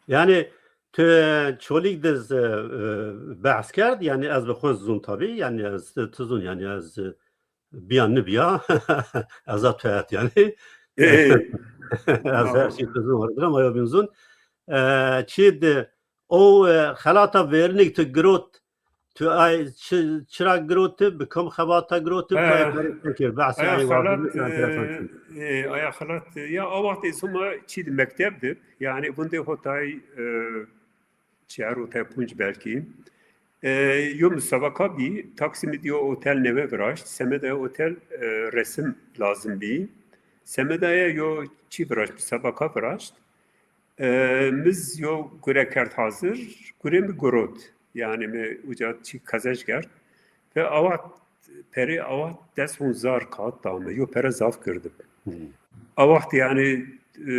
Yanî, tu, e, Çolîg de z-, e, e, behs kerd, yanî ez bi xo zon tabî, yanî ez, tu zon, yanî ez, e, bîya nibîya, ez a tu het yanî. E, e. Ez her şey tu zon, ama yo bin zon. E, çi de, o, e, xelata vernik tu girot, tu ay çi, çira giroti, bi kam xebata giroti, tu ay berê tekir, behsê ay xelat, e, e, aya xelat, e, ya a waxt ez huma çî di mekteb di, yanî vindê hotay, e, çar hotay punc belkî. E, yo musabaka bî, Taksimî di yo otel neve viraşt, semedaya otel, e, resim lazim bî. Semedaya yo çî viraşt, musabaka viraşt. E, mi z yo gure kerd hazir, gurê mi gurot. Yanî mi uca çî kazanç kerd. Ve awa perê awa des hezar kağıt da mi. Yo pere zaf girdi. Hmm. A waxt yanî, e,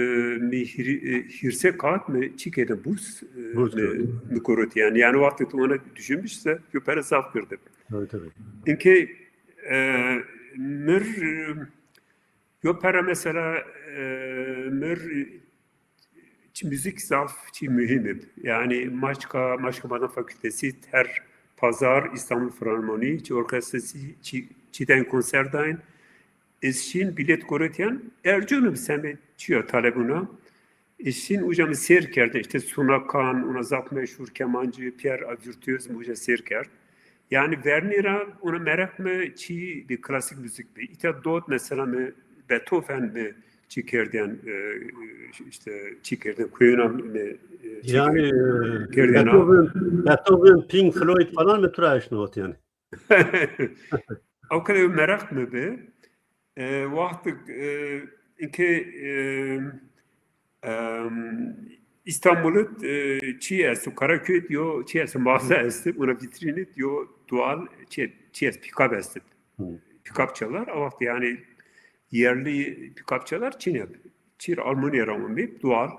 mi hîr-, e, hîrsê kağıt mi çî kêde burs, e, mi gurot yanî. Yanî wextê tu ona düşünmüş se, yo pere zaf girdi. Tabii, tabii. Inkê, e, mir, e, Yo pere mesela, e, mir, çi muzîk zaf, çi muhîm ib. Yanî ma çika, ma çika madan fakültesi her pazar Îstanbul Filarmonî, çi orkestrası, çi, çi dayn konser dayn. Ez şîn bîlet gorotîyen, ercûn ib semê çiya talebûna. E, şîn uca mi sêr kerdin, îşte Sunakan, ona zaf meşhur kemancî, Pierre a virtuoz mi uca sêr kerd. Yanî vernî ra ona meraq mi çî bi klasîk muzîk bi. Îta dot mesela mi Beethoven mi çî kerdin, e, îşte çî kerdin, kuyuna mi, e, çî kerdin. Yanî, e, kerdin ha. Beethoven, Beethoven, Pink Floyd falan mi tu ra eşnawit yanî? Ew kadar meraq mi bi. E, wextik, e, inkê, e, em, Îstanbul id, e, çi esto, Karaköy id yo çi esto, mağaza esto, ona vitrîn id yo doğal çi, çi est, pikap esto. Hı. Pikap çalar, a waxt yanî yerli pikap çalar çin ib. Çîr Almanya ra omî, doğal.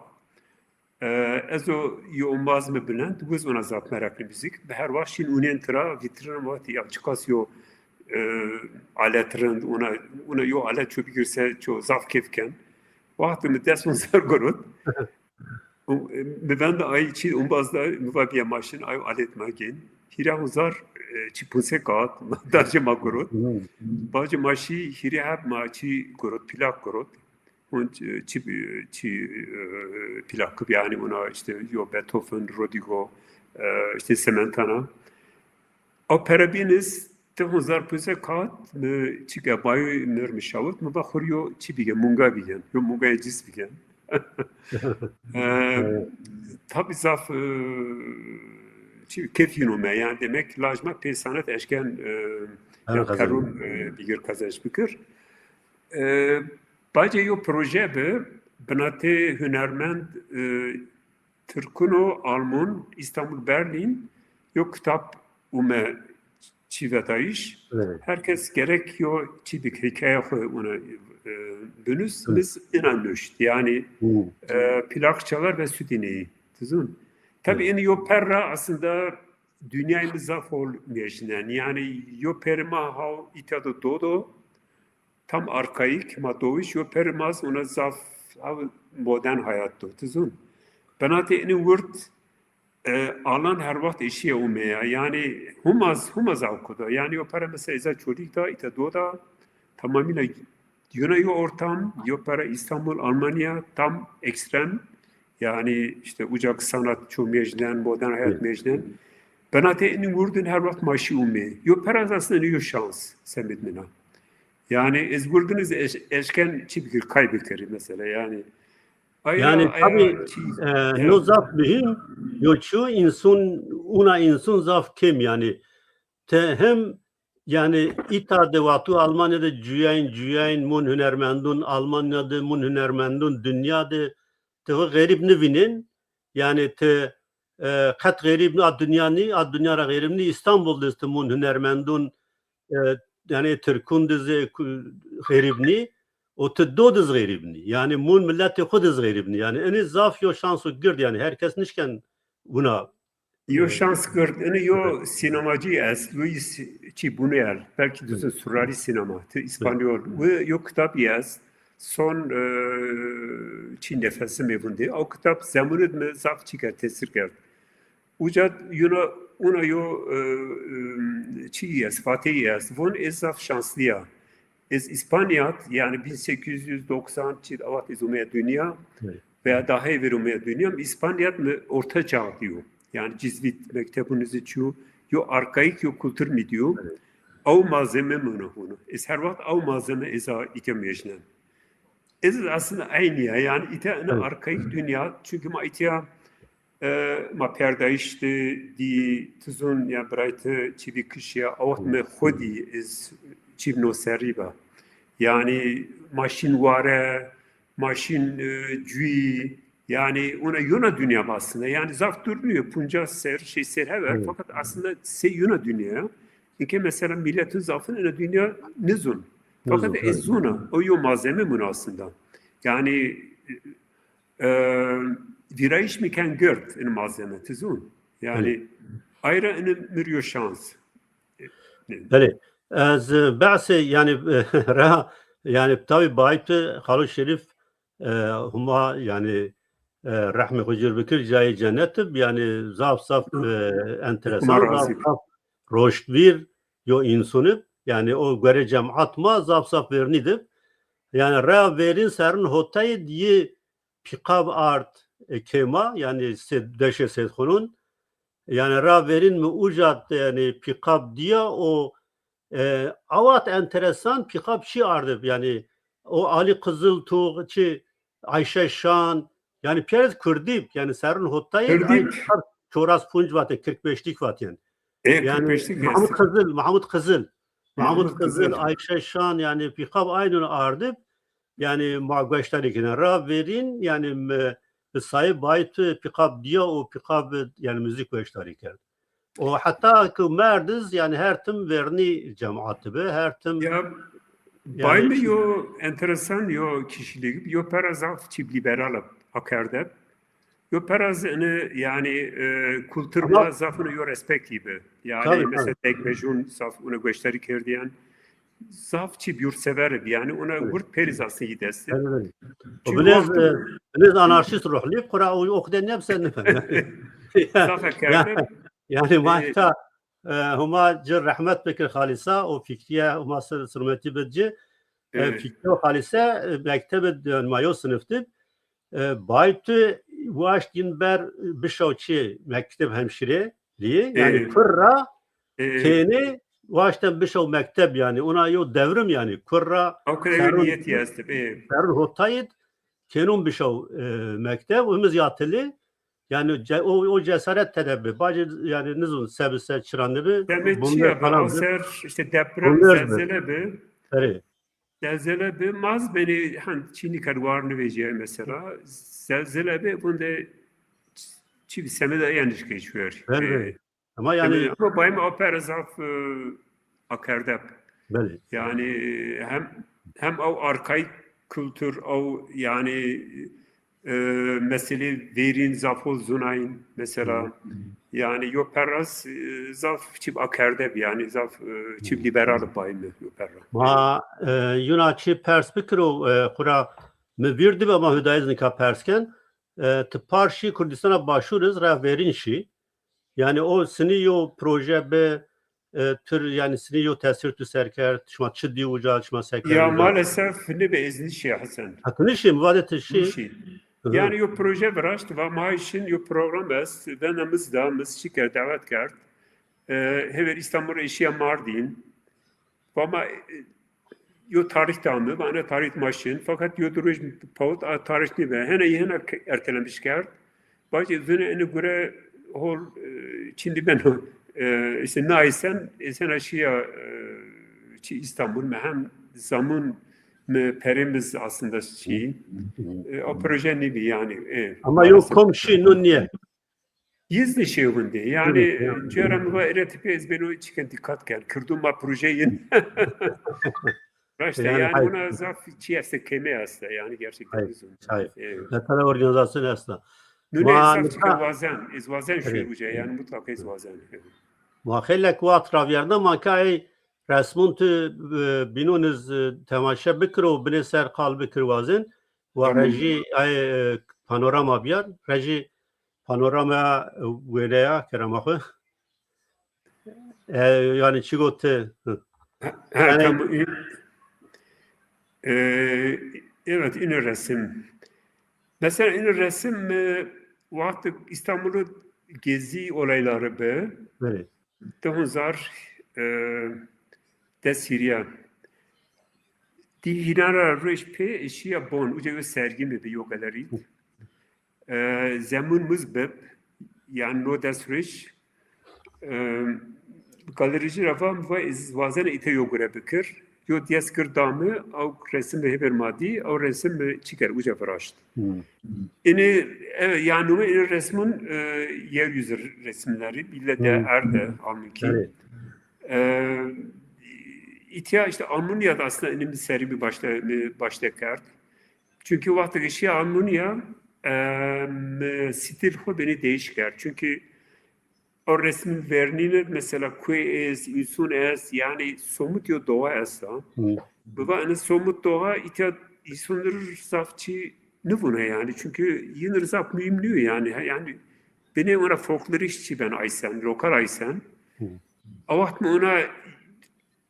E, ez o yo ombaz mi bilind, wiz ona zaf meraqlî muzîk. Bi her waxt şîn unên tira, vitrîn vatî, ya çiqas yo, e, alet rind, ona, ona yo alet ço bigirse, ço zaf keyf ken. Wextê mi des hezar girot. O, e, mi venda ay çî ombaz da, mi va bîya ma şin, ay alet ma gên. Hîrê hezar, e, çî punsê kağıt, ma dacê ma girot. Bacê ma şî, hîrê heb ma çî girot, plak girot. Hon çi, çi, çi, e, plak kib, yanî ona îşte yo Beethoven, Rodrigo, e, îşte Sementana. O pere bîn iz Di hezar pênc kat mi çîke bayo mir mi şawit, mi va xwu rê yo çî bîgen, munga bîgen, yo mungayê cîs bîgen. E, tabî zaf, e, çî keyf yîn ome. Yanî demek laj ma pê senet eşken, e, ya perûn, e, bîgir kazanç bikir. E, bacê yo proje bi, binatê hunermend, e, Tirkun û Alman, Îstanbul, Berlîn, yo kitab ûme çîvetayîş. Evet. Her kes gerek yo çî bik hîkaye xwu ona, e, binus, evet, mi zî îna nuşt. Yanî, e, plak çalar ve süt ineği. Ti zûn. Tabî, evet, înî yo per ra aslında dinyayê mi zaf hol mejnen. Yanî yo perê ma haw îta do do do, tam arkaîk ma dowiş, yo perê ma zî ona zaf, zaf modern hayat do. Ti zûn. Binatê înî wird, e, alan her wext eşîye ûmeye. Yanî huma zî, huma zî awkuda. Yanî yo pere mesela eza Çolîg da, îta do da, tamamîna yuna yo ortam, yo pere Îstanbul, Almanya tam ekstrem. Yanî îşte uca ki sanat ço mejnen, modern hayat mejnen. Binatê înî wirdin her wext ma şî ûmê. Yo pere zî aslında yo şans, semêd mina. Yanî ez wirdin iz eş-, eşken çî bikir, kay bikirî mesela, yanî. Ayra, yanî, ayra tabî, çî, e, ya, no zaf muhîm, yo çî însan, una însan zaf kêm, yanî. Ti hem, yanî, îta de wexto Almanya de cuyayîn, cuyayîn mun hunermendun, Almanya de mun hunermendun, dinya de ti xwu xerîb nivînên, yanî ti, e, qet xerîb nî, a dinya nî, a dinya ra xerîb nî, Îstanbul de zî ti mun hunermendun, e, yanî Tirkun de zî ku-, xerîb nî, û ti do de zî xerîb nî. Yanî mun miletê xwu de zî xerîb nî. Yanî înî zaf yo şans û gird, yanî her kes nişken wina. Yo şans gird. Înî yo sînemacî est, yo çî bunî el. Belkî duzin surrealîst sînema, ti îspanyol. Wi yo kitabî est, Son, e, çî nefesim ê vindî. Ew kitab zemunid mi zaf çîke tesîr kerd. Uca yuna, una yo, e, e, çî est, fateyî est. Von ez zaf şanslî ya. Ez Îspanyat, yanî bin sekiz yüz doksan çî avat ez umeya dinya, evet, veya daha evvel umeya dinya, Îspanyat mi orta çağ diyor. Yanî Cizvît mektebun zî çîyo, yo arkaîk yo kultur mi diyor. Evet. Ew malzeme mi ona hunu. Ez her wext ew malzeme ez a îtya mejnen. Ez aslında aynı ya. Yanî îtya ina, evet, arkaîk dinya. Çünkü ma îtya, e, ma perdayîş de dî, ti zûn ya biraytî çîvî kişîya, awat mi xwu dî ez çîv no serrî ba. Yanî maşîn ware, maşîn, e, cuyî, yanî ona yona dinya aslında. Yanî zaf dûr nîyo, puncas ser, şey ser hever, evet, fakat aslında se yona dinya. Înke mesela milletin zafin ina dinya nizûn. Fakat nizûn, ez zûna, o yo malzeme mun aslında. Yanî, e, vîrayîş mi ken gird in malzeme, ti zûn. Yanî, evet, ayra ini mir yo şans. Belê. Ez behsê, yanî, ra, yanî, tabî Baytû, Xalo Şerîf, e, huma, yanî, e, rehmê xwu cir bikir, cayê cennet ib, yanî, zaf, zaf, e, enteresan, zaf, zaf roştvîr yo însan ib, yanî, o gore cemat ma zaf, zaf vernî dib. Yanî, rea verîn serin hotayê dîyê pîqab ard, e, kê ma, yanî, sê-, deşê Sêdxunun. Yanî, ra verîn mi uca, yanî, pîqab dîya o, e, awat enteresan pîqab çî ardib. Yanî, o Alî Qiziltuğ, çi Ayşe Şan, yanî, pîyerê kurdîb, yanî, serin hotayê, Kurdîb. Ay, çoras punc vatên, kırk beşlik vatên. E, yanî, kırk beşlik Mahmut Qizil, Mahmut Qizil. Mahmut Qizil, Ayşe Şan, yanî, pîqab aynun ardib. Yanî ma gueştarî kena. Ra verîn, yanî mi, mi sayê Baytû pîqab dîya û pîqab, yanî, muzîk gueştarî kerd. O heta ki merdiz, yanî her tim vernî cemat bi, her tim. Ya, yanî Bay mi yo enteresan yo kişîlîk, yo pera zaf çî liberal akerde. Yo pera zî ini, yanî, e, kultur ma zaf ini yo respektî bi. Yanî, tabî, mesela, tabî, Degmejûn zaf ini gueştarî kerdîyen. Zaf çî yurtsever bi. Yanî, ona, evet, wird pêriz aslında yi dest. Evet, evet. Çünkü binêz, e, binêz anarşîst ruhlî, qura o, o qede nebse nifem. Zaf kerde. Yanî, e, ma îta, e, huma ci rehmet bikir Xalîsa, o Fikrîye huma sir-, sirmetî bid ci. E, evet. Fikrîye û Xalîse, e, mektebê, yanî, ma yo sinif dib. E, Baytû waşt yin ber bişaw çi mekteb hemşîrelî, yanî, e, kur ra, e, kênê, waşten bişew mekteb yanî. Ona yo devrim yanî. Kur ra O kadar yo niyetî estê. Bê. Serun hotayid, kênon bişew e, mekteb, û himiz yatili. Yanî ce, o, o cesaret tede bi. Bacı yanî nizun sebi ser çira nibi. Demek çi ya, o ser işte deprem, zelzele bi. Erê. Zelzele bi, maz beni, han çînî kar war nivecîye mesela. Zelzele bi, bunde çi bir semede yanlış geçiyor. Erê. Ama yanî ama bayım opera zaf e, akerdeb. Belê. Yanî hem hem o arkaik kültür, o yanî e, meselê verîn zaf o zunayîn mesela. Yanî yo perras e, zaf çîb akerdeb, yanî zaf e, çîb liberal bayım yo perra. Ma e, yuna çi pers bikiro e, xura mi vîr dibe ma hudayîz nika pers ken. E, ti par şî Kurdîstana Başûr iz rehberîn şî. Yanî o sinî yo proje bi e, tur yanî sinî yo tesîr tu ser kerd, şima çi dî uca, şima se kerd? Ya maalesef nibe, ez nişî Hesen. Ha, tu nişî, mi vade ti şî? Nişî. Yanî yo proje viraşt, va ma şin yo program est, vena miz da, miz çi kerd, davet kerd. E, hever İstanbul eşiya Mardin. Va ma e, yo tarih da mi, va ene tarih ma şin. Fakat yo du roj pawit a tarih nîbe. Hene hena ertelenmiş kerd. Bacê zunê ene gure hol e, çindi beno. E, işte naysen, esen aşiya e, çi İstanbul mi hem zamun mi perimiz aslında çi. E, o proje nîbi yanî. E, ama yo kom şi nun niye? Yiz de şey hunde. Yani cera mi va ere tipi ez beno çiken dikkat ken. Kırdım ma projeyin. Raşte yani, yani ona zaf çi este keme este yani gerçekten. Hayır. Mesela organizasyon este. Nune zaf çiken wazen, ez wazen şu uca yani mutlaka ez wazen. Ma xeylek waxt ravîyerna ma ka ey resmûn tu e, bînon iz e, temaşe bikir û binê ser qal bikir wazen. Wa rejî ay e, panorama biyar. Rejî panorama e, wêneya kerema xwe. E, yani çi got ti? Ha, yani, tamam. E, evet, ino resim. Mesela ino resim e, wextê İstanbul'u gezi olayları bi. Evet. Di hezar e, des hîrya. Di hîna ra roj pê eşiya bon. Uca yo sergi mi bi yo galerî. E, zemun miz bib, yani no des roj. E, galerîcî ra va, mi va ez wazen îte yo gure bikir. Yo diyes kir dami, ew resim bi hêver ma dî, ew resim bi çi kir, uca viraşt. Ini, e, yani nome ini resmun e, yeryüzü resimleri, bille de erde almiki. E, îtya işte Almanya'da aslında ini mi serî bir başta, bir başta kerd. Çünkü wextê ke şîya Almanya, e, mi stil xo benî değiş kerd. Çünkü o resmin vernîne mesela kuê est, însun est, yani somut yo doğa esta. Bi va ini somut doğa îtya însunir zaf çi nivuna yani. Çünkü yinir zaf mühim nîyo yani. Yani benê ona folklorîst çi ben aysen, lokal aysen. A wext mi ona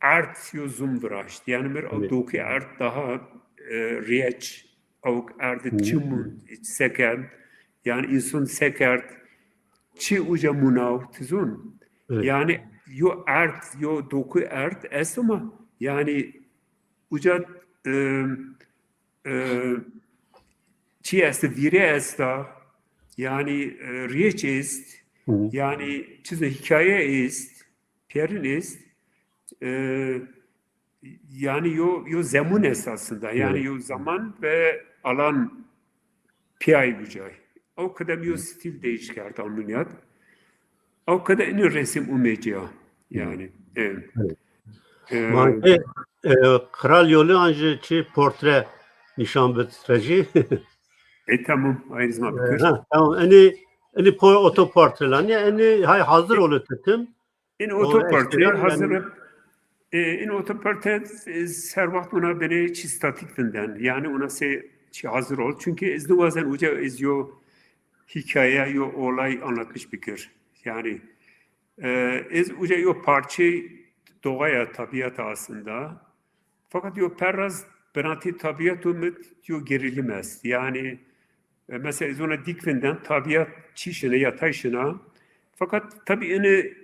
erd yo zûn viraşt. Yani mir o dokî erd daha e, rieç, awk erd çimun sekerd, yani însun sekerd, çi uca munaw, ti zûn. Yani yo erd, yo dokî erd est ama yani uca e, e, çi est, vîre esta, yani e, rieç est, yani çize hikaye est, pîyerin est, e, yani yo, yo zemun est aslında. Yani yo zaman ve alan pîyay ucay. O kadar yo stil değiş kerd Almanya'da. O kadar ini resim umeciya. Yani. Evet. E, Manke e, kral yolu anji çi portre nişan bit rejî. E tamam, ayrı zaman. E, ha, tamam. Ini, ini otoportrelan ya, ini hay hazır oluyor tutum. In otoportre hazırlıp e, in otoportre e, her vaxt ona beni çi statik vinden. Yani ona se çi hazır ol. Çünkü ez de bazen uca ez yo hikaye, yo olay anlatmış bikir. Yani e, ez uca yo parçe doğaya, tabiata aslında. Fakat yo perraz binatî tabiat û mit yo gerilim est. Yani e, mesela ez ona dik vinden tabiat çi şine, yatay şina. Fakat tabi ini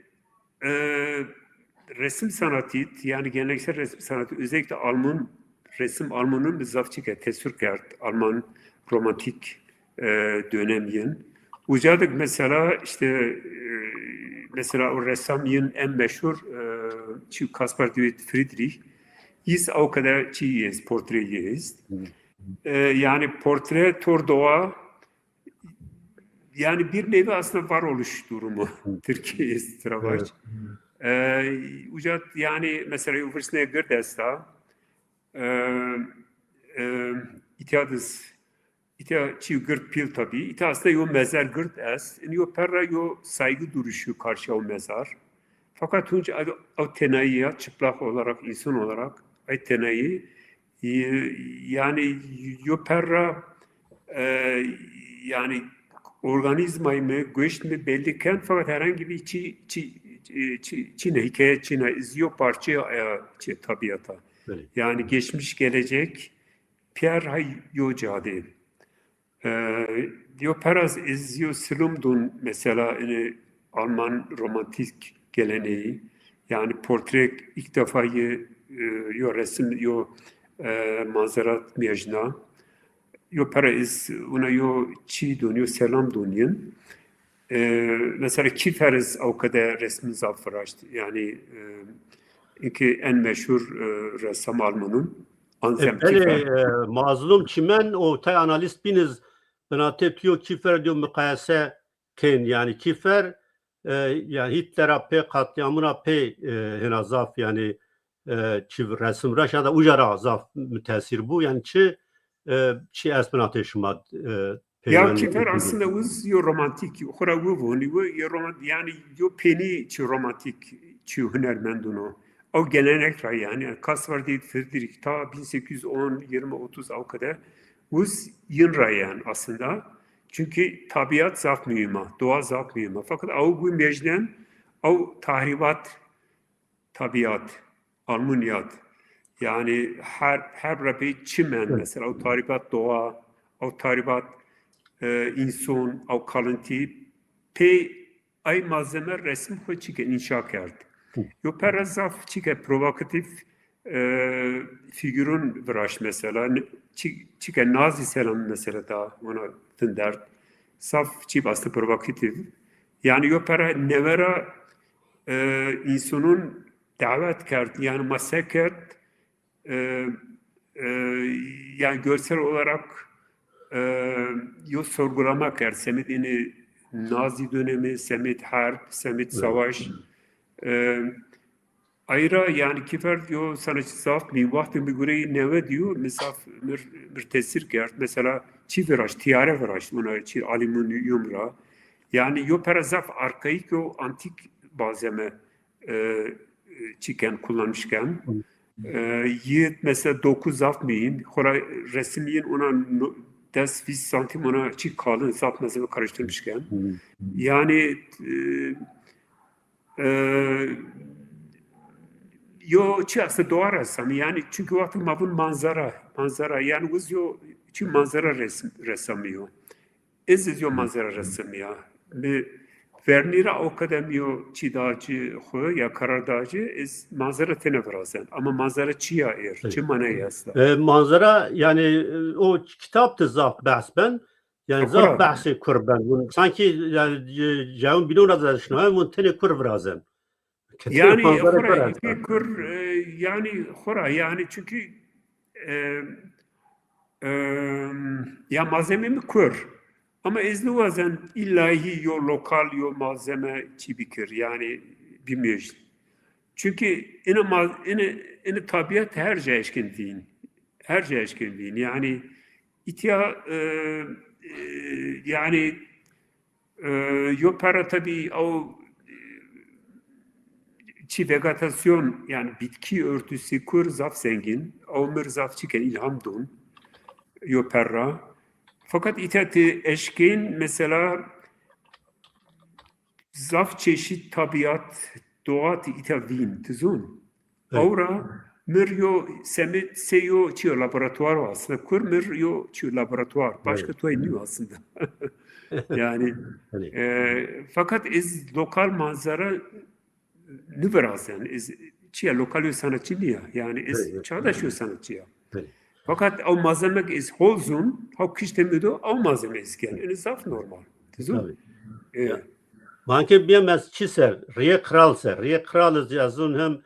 e, resim sanatî, yanî geleneksel resim sanatî, özellikle Alman, resim Almanun mi zaf çîke tesir kerd, Alman romantik e, dönem yin. Uca de mesela işte e, mesela o ressam yin en meşhur e, çi Caspar David Friedrich, yis o kadar çi est, portre est. E, yani portre tor doğa, yani bir nevi aslında varoluş durumu Türkiye est, travaş. E, uca yani mesela yo virsnê gird esta. E, e, itya diz, itya çi gird pîl tabî. Itya aslında yo mezar gird est. În yo perra yo saygı duruşu karşıya o mezar. Fakat hunc ew, ew tenayî ya, çıplak olarak, insan olarak, ay tenayî, e, yani yo perra e, yani organizmayı mı, goşt mı belli ken, fakat herhangi bir çi, çi, çi, çi, çi ne, hikaye çi ne, iz yo parçaya, e, çi, tabiata. Yani geçmiş, gelecek, piyer hay yo cade. E, yo peraz iz yo silum dun mesela, yani Alman romantik geleneği, yani portre ilk defa ye, e, yo resim, yo e, manzara miyajna. Yo pere iz una yo çi dun, yo selam dun yin. E, mesela Kiefer iz awkede resmin zaf viraşt. Yani e, inki en meşhur e, ressam Almanun. E, Anselm belê, Kiefer. E, Mazlum Çimen o tay analîst bîn iz binatê tu yo Kiefer diyo muqayese kên. Yani Kiefer e, yani Hitlera pê, katliamuna pê e, hêna zaf yani e, çi resim ra şada uca ra zaf mütesir bu. Yani çi e, çi esbinatê şima e, ya Kiefer aslında uz yo romantik, xura u voni u yo romantik, yani yo peni çi romantik, çi hunermendun o. O gelenek ra yani, yani Caspar David Friedrich ta bin sekiz yüz on, yirmi, otuz o kadar uz yin ra yani aslında. Çünkü tabiat zaf mühim a, doğa zaf mühim a. Fakat o bu mecnen o tahribat tabiat, almuniyat. Yani her her repey çimen mesela, o tahribat doğa, o tahribat e, insan, o kalınti pey ay malzeme resim xo çike inşa kerd. Yo pere zaf çike provokatif e, figürün viraşt mesela. Çi, çike Nazi selam mesela da ona vindert. Zaf çi bastı provokatif. Yani yo pere nevera e, insanın davet kerd, yani masa kerd, e, e, yani görsel olarak e, yo sorgulama kerd. Semit ini Nazi dönemi, semit harp, semit savaş. E, ayra yani Kiefer yo sanatçı zaf mi, wextê mi gureyî newe diyo, mi zaf mir, mir tesir kerd. Mesela çi viraşt, tiyare viraşt, ona çi alüminyum ra. Yani yo pere zaf arkaik, yo antik malzeme e, çiken, kullanmışken. E, yi mesela doku zaf mühim. Xora resim yin ona no, des vîst santim ona çi kalın, zaf malzeme karıştırmışken. Yani e, e, yo çi aslında doğa ressamı yani, çünkü wextê ma vun manzara, manzara yani uz yo çi manzara resim, ressamı yo. Ez, ez yo manzara ressamı ya. Mi vernî ra o kadar mi yo çî dacî xo ya karar dacî, ez manzara tene virazen. Ama manzara çi ya er, çi manayı esta? E, manzara yani e, o kitap de zaf behs ben. Yani zaf behsê kur ben. Sanki yani cewin bînon ra şinayen, vun tenê kur virazen. Yanî xora eke kur, e, yanî xora, yanî çünkü e, e, ya malzeme mi kur. Ama ez niwazen îllahî yo lokal yo malzeme çî bikir, yanî bimêj. Çünkü ina mal, ina, ina tabiat her ca eşkin vîn. Her ca eşkin vîn. Yanî îtya e, e, yanî E, yo pere tabî ew, e, çi vegetasyon, yani bitki örtüsü kur zaf zengin. Ew mir zaf çiken ilham dun yo perra. Fakat îta ti eşkên mesela zaf çeşit tabiat, doğa ti îta vîn, ti zun. Ewra mir yo semit se yo çi yo laboratuvar o aslında. Kur mir yo çi yo laboratuvar. Başka tuay niyo aslında. Yani e, fakat ez lokal manzara nivirazen. Ez çi ya, lokal yo sanatçı niya. Yani ez çağdaş yo sanatçı ya. Fakat ew malzeme ke ez hol zun, haw kişte mi do, ew malzeme ez ken. Ini zaf normal. Ti zun? E, Ma ke bîyem ez çi ser, rîyê qral ser. Rîyê qral ez ya zun hem,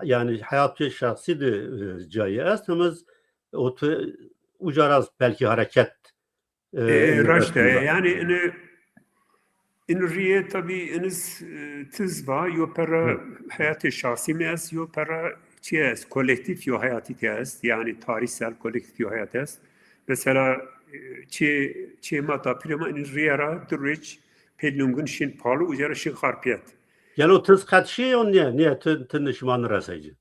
yani heyatê şexsî de e, cayê est, hem ez o tu uca ra belkî hareket E, e, raşt e. Yani ini, in rîyê tabî iniz e, tiz va, yo pera heyatê şexsî mi est, yo pera çi est, kolektîf yo heyatî ke est, yani tarîhsel kolektîf yo heyat est. Mesela e, çi, çi ma dapîrê ma in rîye ra di rêç pê lungin şin Palu, uca ra şin Xarpiyet. Gelo tiz qet şî yo niye? Niye ti, ti nişman resey ci?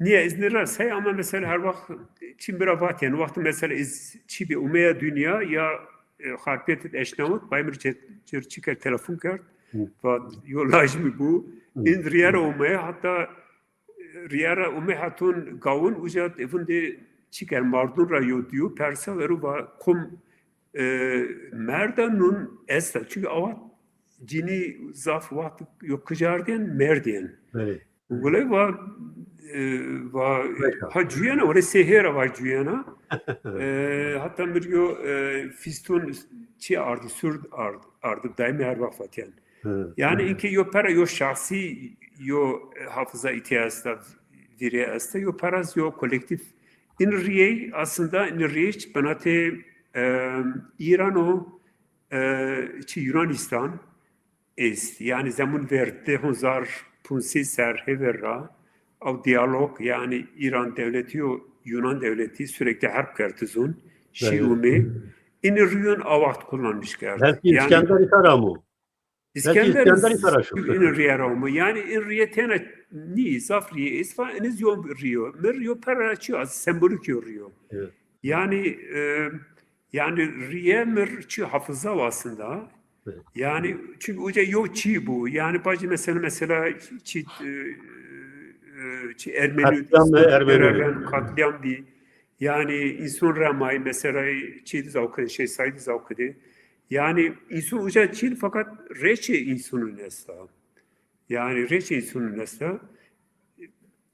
Niye, ez nêresey ama mesela her waxt çi mi ra vatîyen, wextî mesela ez çi bî umeya dinya ya e, Xarpiyet id eşnawit, bay mi rê cir çi kerd, telefon kerd. Va yo laj mi bu, in rîye ra umeya, hatta e, rîye ra ume hatun gawin, uca evin de çi kerd, mardun ra yo diyo persa, vero va kom e, merda nun esta. Çünkü awa cinî zaf waxt yo kicardiyen, merdiyen. Guley va e, va ha cuyena, ore sehera va cuyena. E, hatta mi rê yo e, fistun çi ardi, sur ardi, ardi, daimi her waxt vatiyen. Yani inke yo pera yo şahsî yo e, hafıza îtya esta, vîrê esta, yo pera zi yo kolektîf. In rîyey aslında, in rîyey binatê e, Îran o e, çi Yunanistan est. Yani zemun ver di hezar pûnsey ser hêver ra ew diyalog, yani Îran dewletî û Yunan dewletî sürekli herb kerd zun. Şî û mê. Inî rîyon a waxt kullanmış kerd. Belkî yani, İskenderî kar amo. Belkî İskender, İskenderî kar a şo. Inî rîye ra amo. Yani in rîye tena nî, zaf rîye est va, iniz yo rîyo. Mi rîyo pera çi, sembolik yo rîyo. Yani e, yani rîye mi rê çi hafıza aslında. Yani çünkü uca yo çi bu. Yani bacı mesela, mesela çi e, e, çi Ermeni, katliam bî. Yani insun remay mesela çi diz awkide, şey say diz awkide. Yani insun uca çin fakat reçê insunun esta. Yani reçê insunun esta.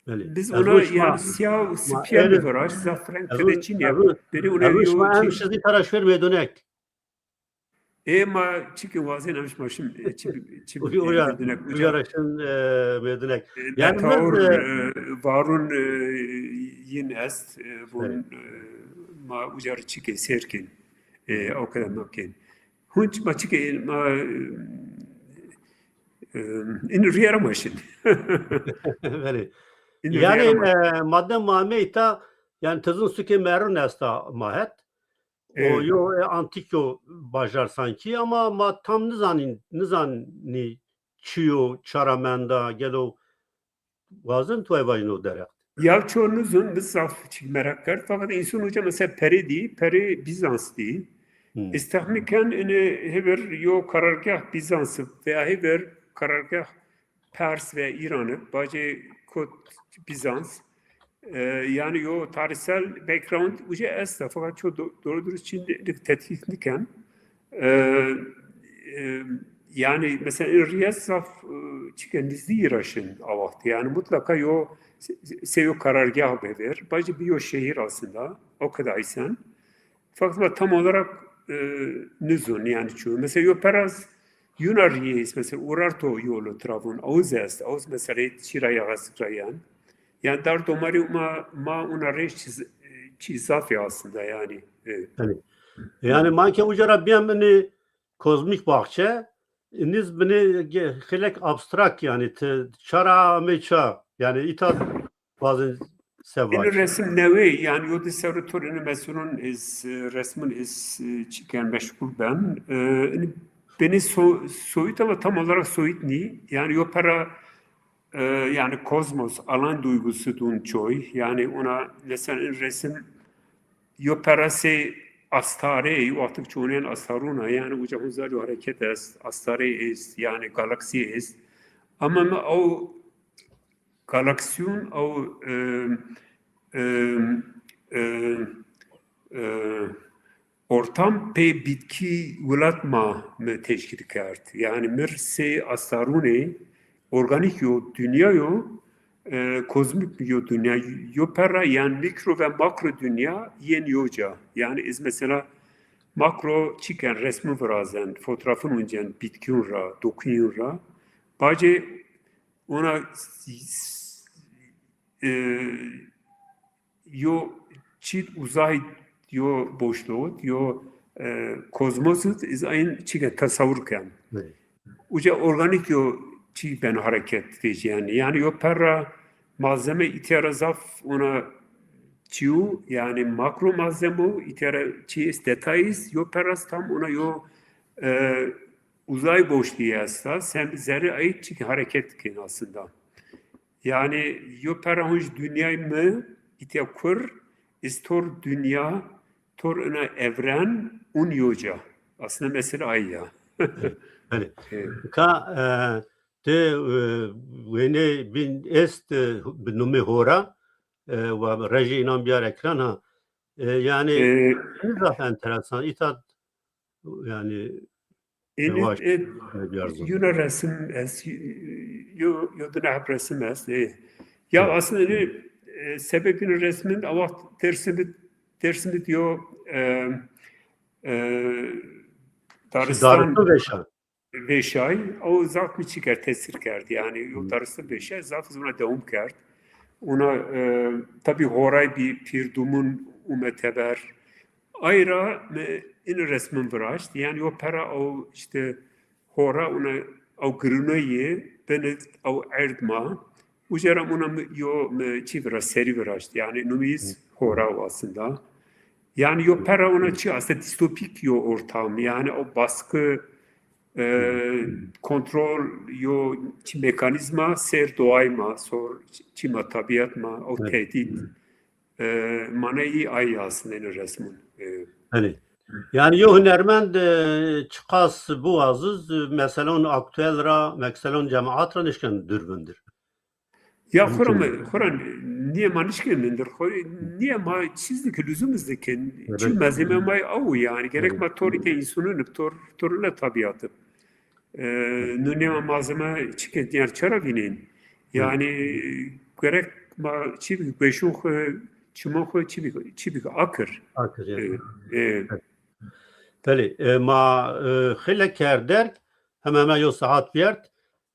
Biz ona yani siyah, sipiyel viraş, zaf renk tede çin ya. Beni ona yo çin. Şizî taraş ver medonek. E ma çiki wazên em şima şim e, çi çi uya uya şin e, mêdinek. E, yani betaur e, varun e, yin est e, vun e, ma ucar çike serkin e, o kadar makin. Hunç ma çike ma e, in riyara ma şin. Belê. Yani e, madde mameyta yani tezin suke merun esta mahet. O yo e, antîk yo bajar sankî ama ma tam nizanîn, nizanî çi yo, çara menda, gelo wazin tu ay vajîno dereq. Ya ço nizun, mi zaf çik merak kerd. Fakat însun uca mesela perê dî, perê Bîzans dî. Ez texmîn ken ini hêver yo karargah Bîzans veya hêver karargah Pers ve Îranî, bacê kot Bîzans. E, yani yo tarihsel background uca esta, fakat çok do doğru dürüst çin tetkik niken. E, e, yani mesela Riyaz zaf e, çike nizdî îraşin a wextî. Yani mutlaka yo se yo karargah bever. Bacê bi yo şehir aslında. O kadar isen. Fakat ma tam olarak e, nizun yani çu. Mesela yo peraz Yuna riyês, mesela Urartu yolu travun, awuz est, awuz mesela çira yaxasik ra yan. Yani dar domarî ma, ma una rêş çi, çi zaf ya aslında yani. E. Yani ma ke uca ra biyem ini kozmik bahçe, niz bini xilek abstrakt yani ti çara ame ça yani ita Bazin se vac. Ini resim newê, yani yo di serru tur ini mesulun iz, e, resmin iz, e, çiken meşgul ben. E, ini beni so, soyut ama tam olarak soyut ni. Yani yo pera, e, yani kozmos, alan duygusu dun çoy. Yani ona mesela in resim yo pera se astare, yo artık çoğunen astaruna. Yani uca huzar yo hareket est, astare est, yani galaksi est. Ama mi o galaksîyon ew e, e, e, e, ortam pê bitkî welat ma mi teşkîl kerd. Yani mir sê astarûnê organîk yo dinya yo, e, kozmîk yo dinya yo perra, yanî mîkro ve makro dinya yên yo ca. Yanî ez mesela makro çîken resmin virazen, fotoğrafin uncen, bitkiyun ra, dokuyun ra. Bacê ona s- s- e, yo çît uzay, yo boşluğu, yo e, kozmosut, iz ayin çîke tasavvur ken. Evet. Uca organîk yo çî ben hareket vejî yanî. Yanî yo perra malzeme îtya ra zaf ona çîyu, yanî makro malzemo îtya ra çî est detayîz, yo perras tam ona yo e, uzay boşluğu esta. Sem zerrê ay çîke hareket ken aslında. Yanî yo perra hunc dinyay mi îtya kur, iz tor dinya, tor ina evren un yo ca. Aslında mesele ay ya. Belê. Evet. Ka e, ti e, wênê bîn est e, bi numê Hora e, wa rejî înan biyar ekran ha. E, yanî E, zaf enteresan. Îta yanî Enî, yavaş e, biyar zor. Yuna resim est, yo, yo dina heb resim est. E. Ya Evet. Aslında enî, e, sebebîn resmin a waxt Dersim'de, Dersim'de yo e, e, Daristan Daristan veşa. Veşay, o zaf mi çî kerd, tesir kerd. Yanî yo Hı. Daristan veşay, zaf zuna dewam kerd. Ona e, tabi horay bir pir dumun ume teber. Ay ra mi in resmin viraşt. Yanî yo pera o işte hora una o girunayı beni o erd ma. Uca ra una mi- yo mi çî viraşt, seri viraşt. Yanî numiz hora o aslında. Yanî yo pera una çi aslında distopik yo ortam. Yanî o baskı e, kontrol yo çi mekanîzma ser doğay ma, sor çi ma tabiat ma, o Evet. Tehdit. E, manayî ay aslında ino resmun. E, Belê. Yanî yo hunermend e, çiqas biwaziz, e, meselon aktuel ra, meselon cemaat ra nişken dûr vindir. Ya xora mi, xora nîye ma nişken vindir, xora nîye ma çîz dikin, lüzum iz dikin. Çi malzeme ma awu yanî. Gerek ma tor îte însunun ib, tor, tor ina tabiat ib. E, nu nîye ma malzeme çikin, yanî çera vînên? Yanî gerek ma çî bi, beşun xu, çimun xu, çî bi, çî bi akir. Akir, yanî. E, e. Belê, e, ma e, xeyle kerderk, heme heme yo saat vîyert.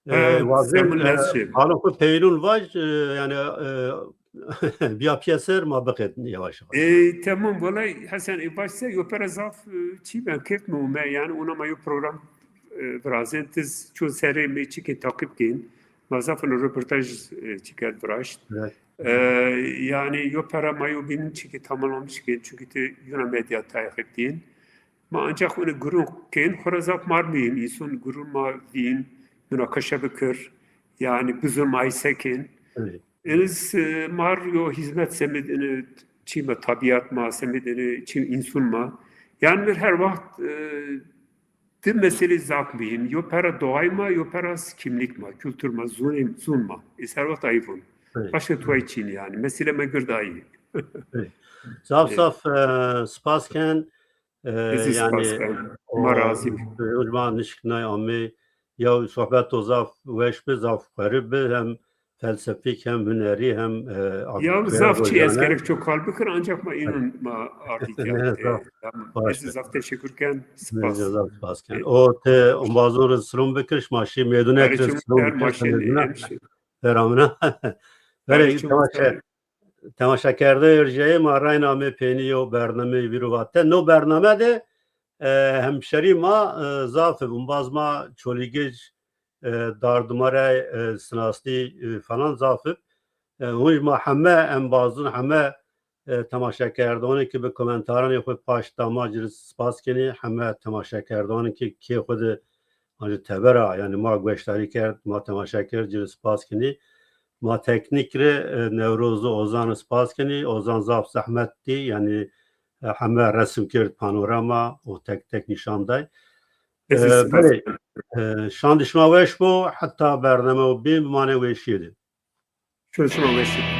E, He, wazên, semûn e, ez şî. Balon xu peynûn vaj, e, yanî e, biya pîyeser ma biqedin yavaş yavaş. E, tamam, vallahi Hasan, e, başse yo pera zaf e, çî ben keyf mi ume, yanî ona ma yo program e, virazên, tiz çun serê mi çîkê takip kên. Ma zaf ino röportaj e, çî kerd viraşt. Evet. E, yanî yo pera ma yo bîn çîkê tamamlamış kên, çünkü ti yuna medya takip kên. Ma ancak unu gurun kên, xora zaf mar muhîm, însun gurun ma vîn, munakaşa bikir, yanî bizun ma ay se kên. Evet. Eniz e, mar yo hizmet semid ini çî ma, tabiat ma, semid ini çî însun ma. Yanî bir her waxt e, di mesele zaf muhîm. Yo pera doğay ma, yo pera kimlik ma, kültür ma, zun, zun ma. Ez her waxt ayî vun. Evet. Başka tuay çîn yanî. Mesele ma gird ayî. Evet. Zaf zaf e, spas ken. E, Ez ê yanî, spas ken. Ma razî bî. E, o ma nişknay amê. Ya sohbeto zaf weş bi, zaf xwerî bi, hem felsefîk, hem hunerî, hem e, ya zaf çî ez gerek çok kal bikir, ancak ma inun ma artık ya. Ne, zaf, e, tamam. Ez ê zaf teşekkür ken, spas. Zaf spas ken. E, o ti ombazon rê silom bikir, şima şî mêdune kir, silom bikir. Feramina. Verê temaşe. Temaşekerde erjeyê ma rayn amê peynî yo bernameyê vîr û vate. No bername de e, hemşerî ma e, zaf ib. Umbaz ma Çolîgij, e, Dardimare, e, Sinasnî e, falan zaf ib. E, hunc ma heme embazun, heme e, temaşekerdoxanê ki bi komentaranê xwu paşt da ma ci rê spas kenî. Heme temaşekerdoxanê ki kê xwu de ancî teber a, yanî ma gueşdarî kerd, ma temaşe kerd, ci rê spas kenî. Ma teknîk rê e, Newroz û Ozan rê spas kenî. Ozan zaf zehmet dî, yanî e, heme resim kerd, panorama û tek tek nîşan day. E, Ez ê spas belê, e, şandî şima weş bo, heta bername o bîn, bimanê weşîye de. Şima weş.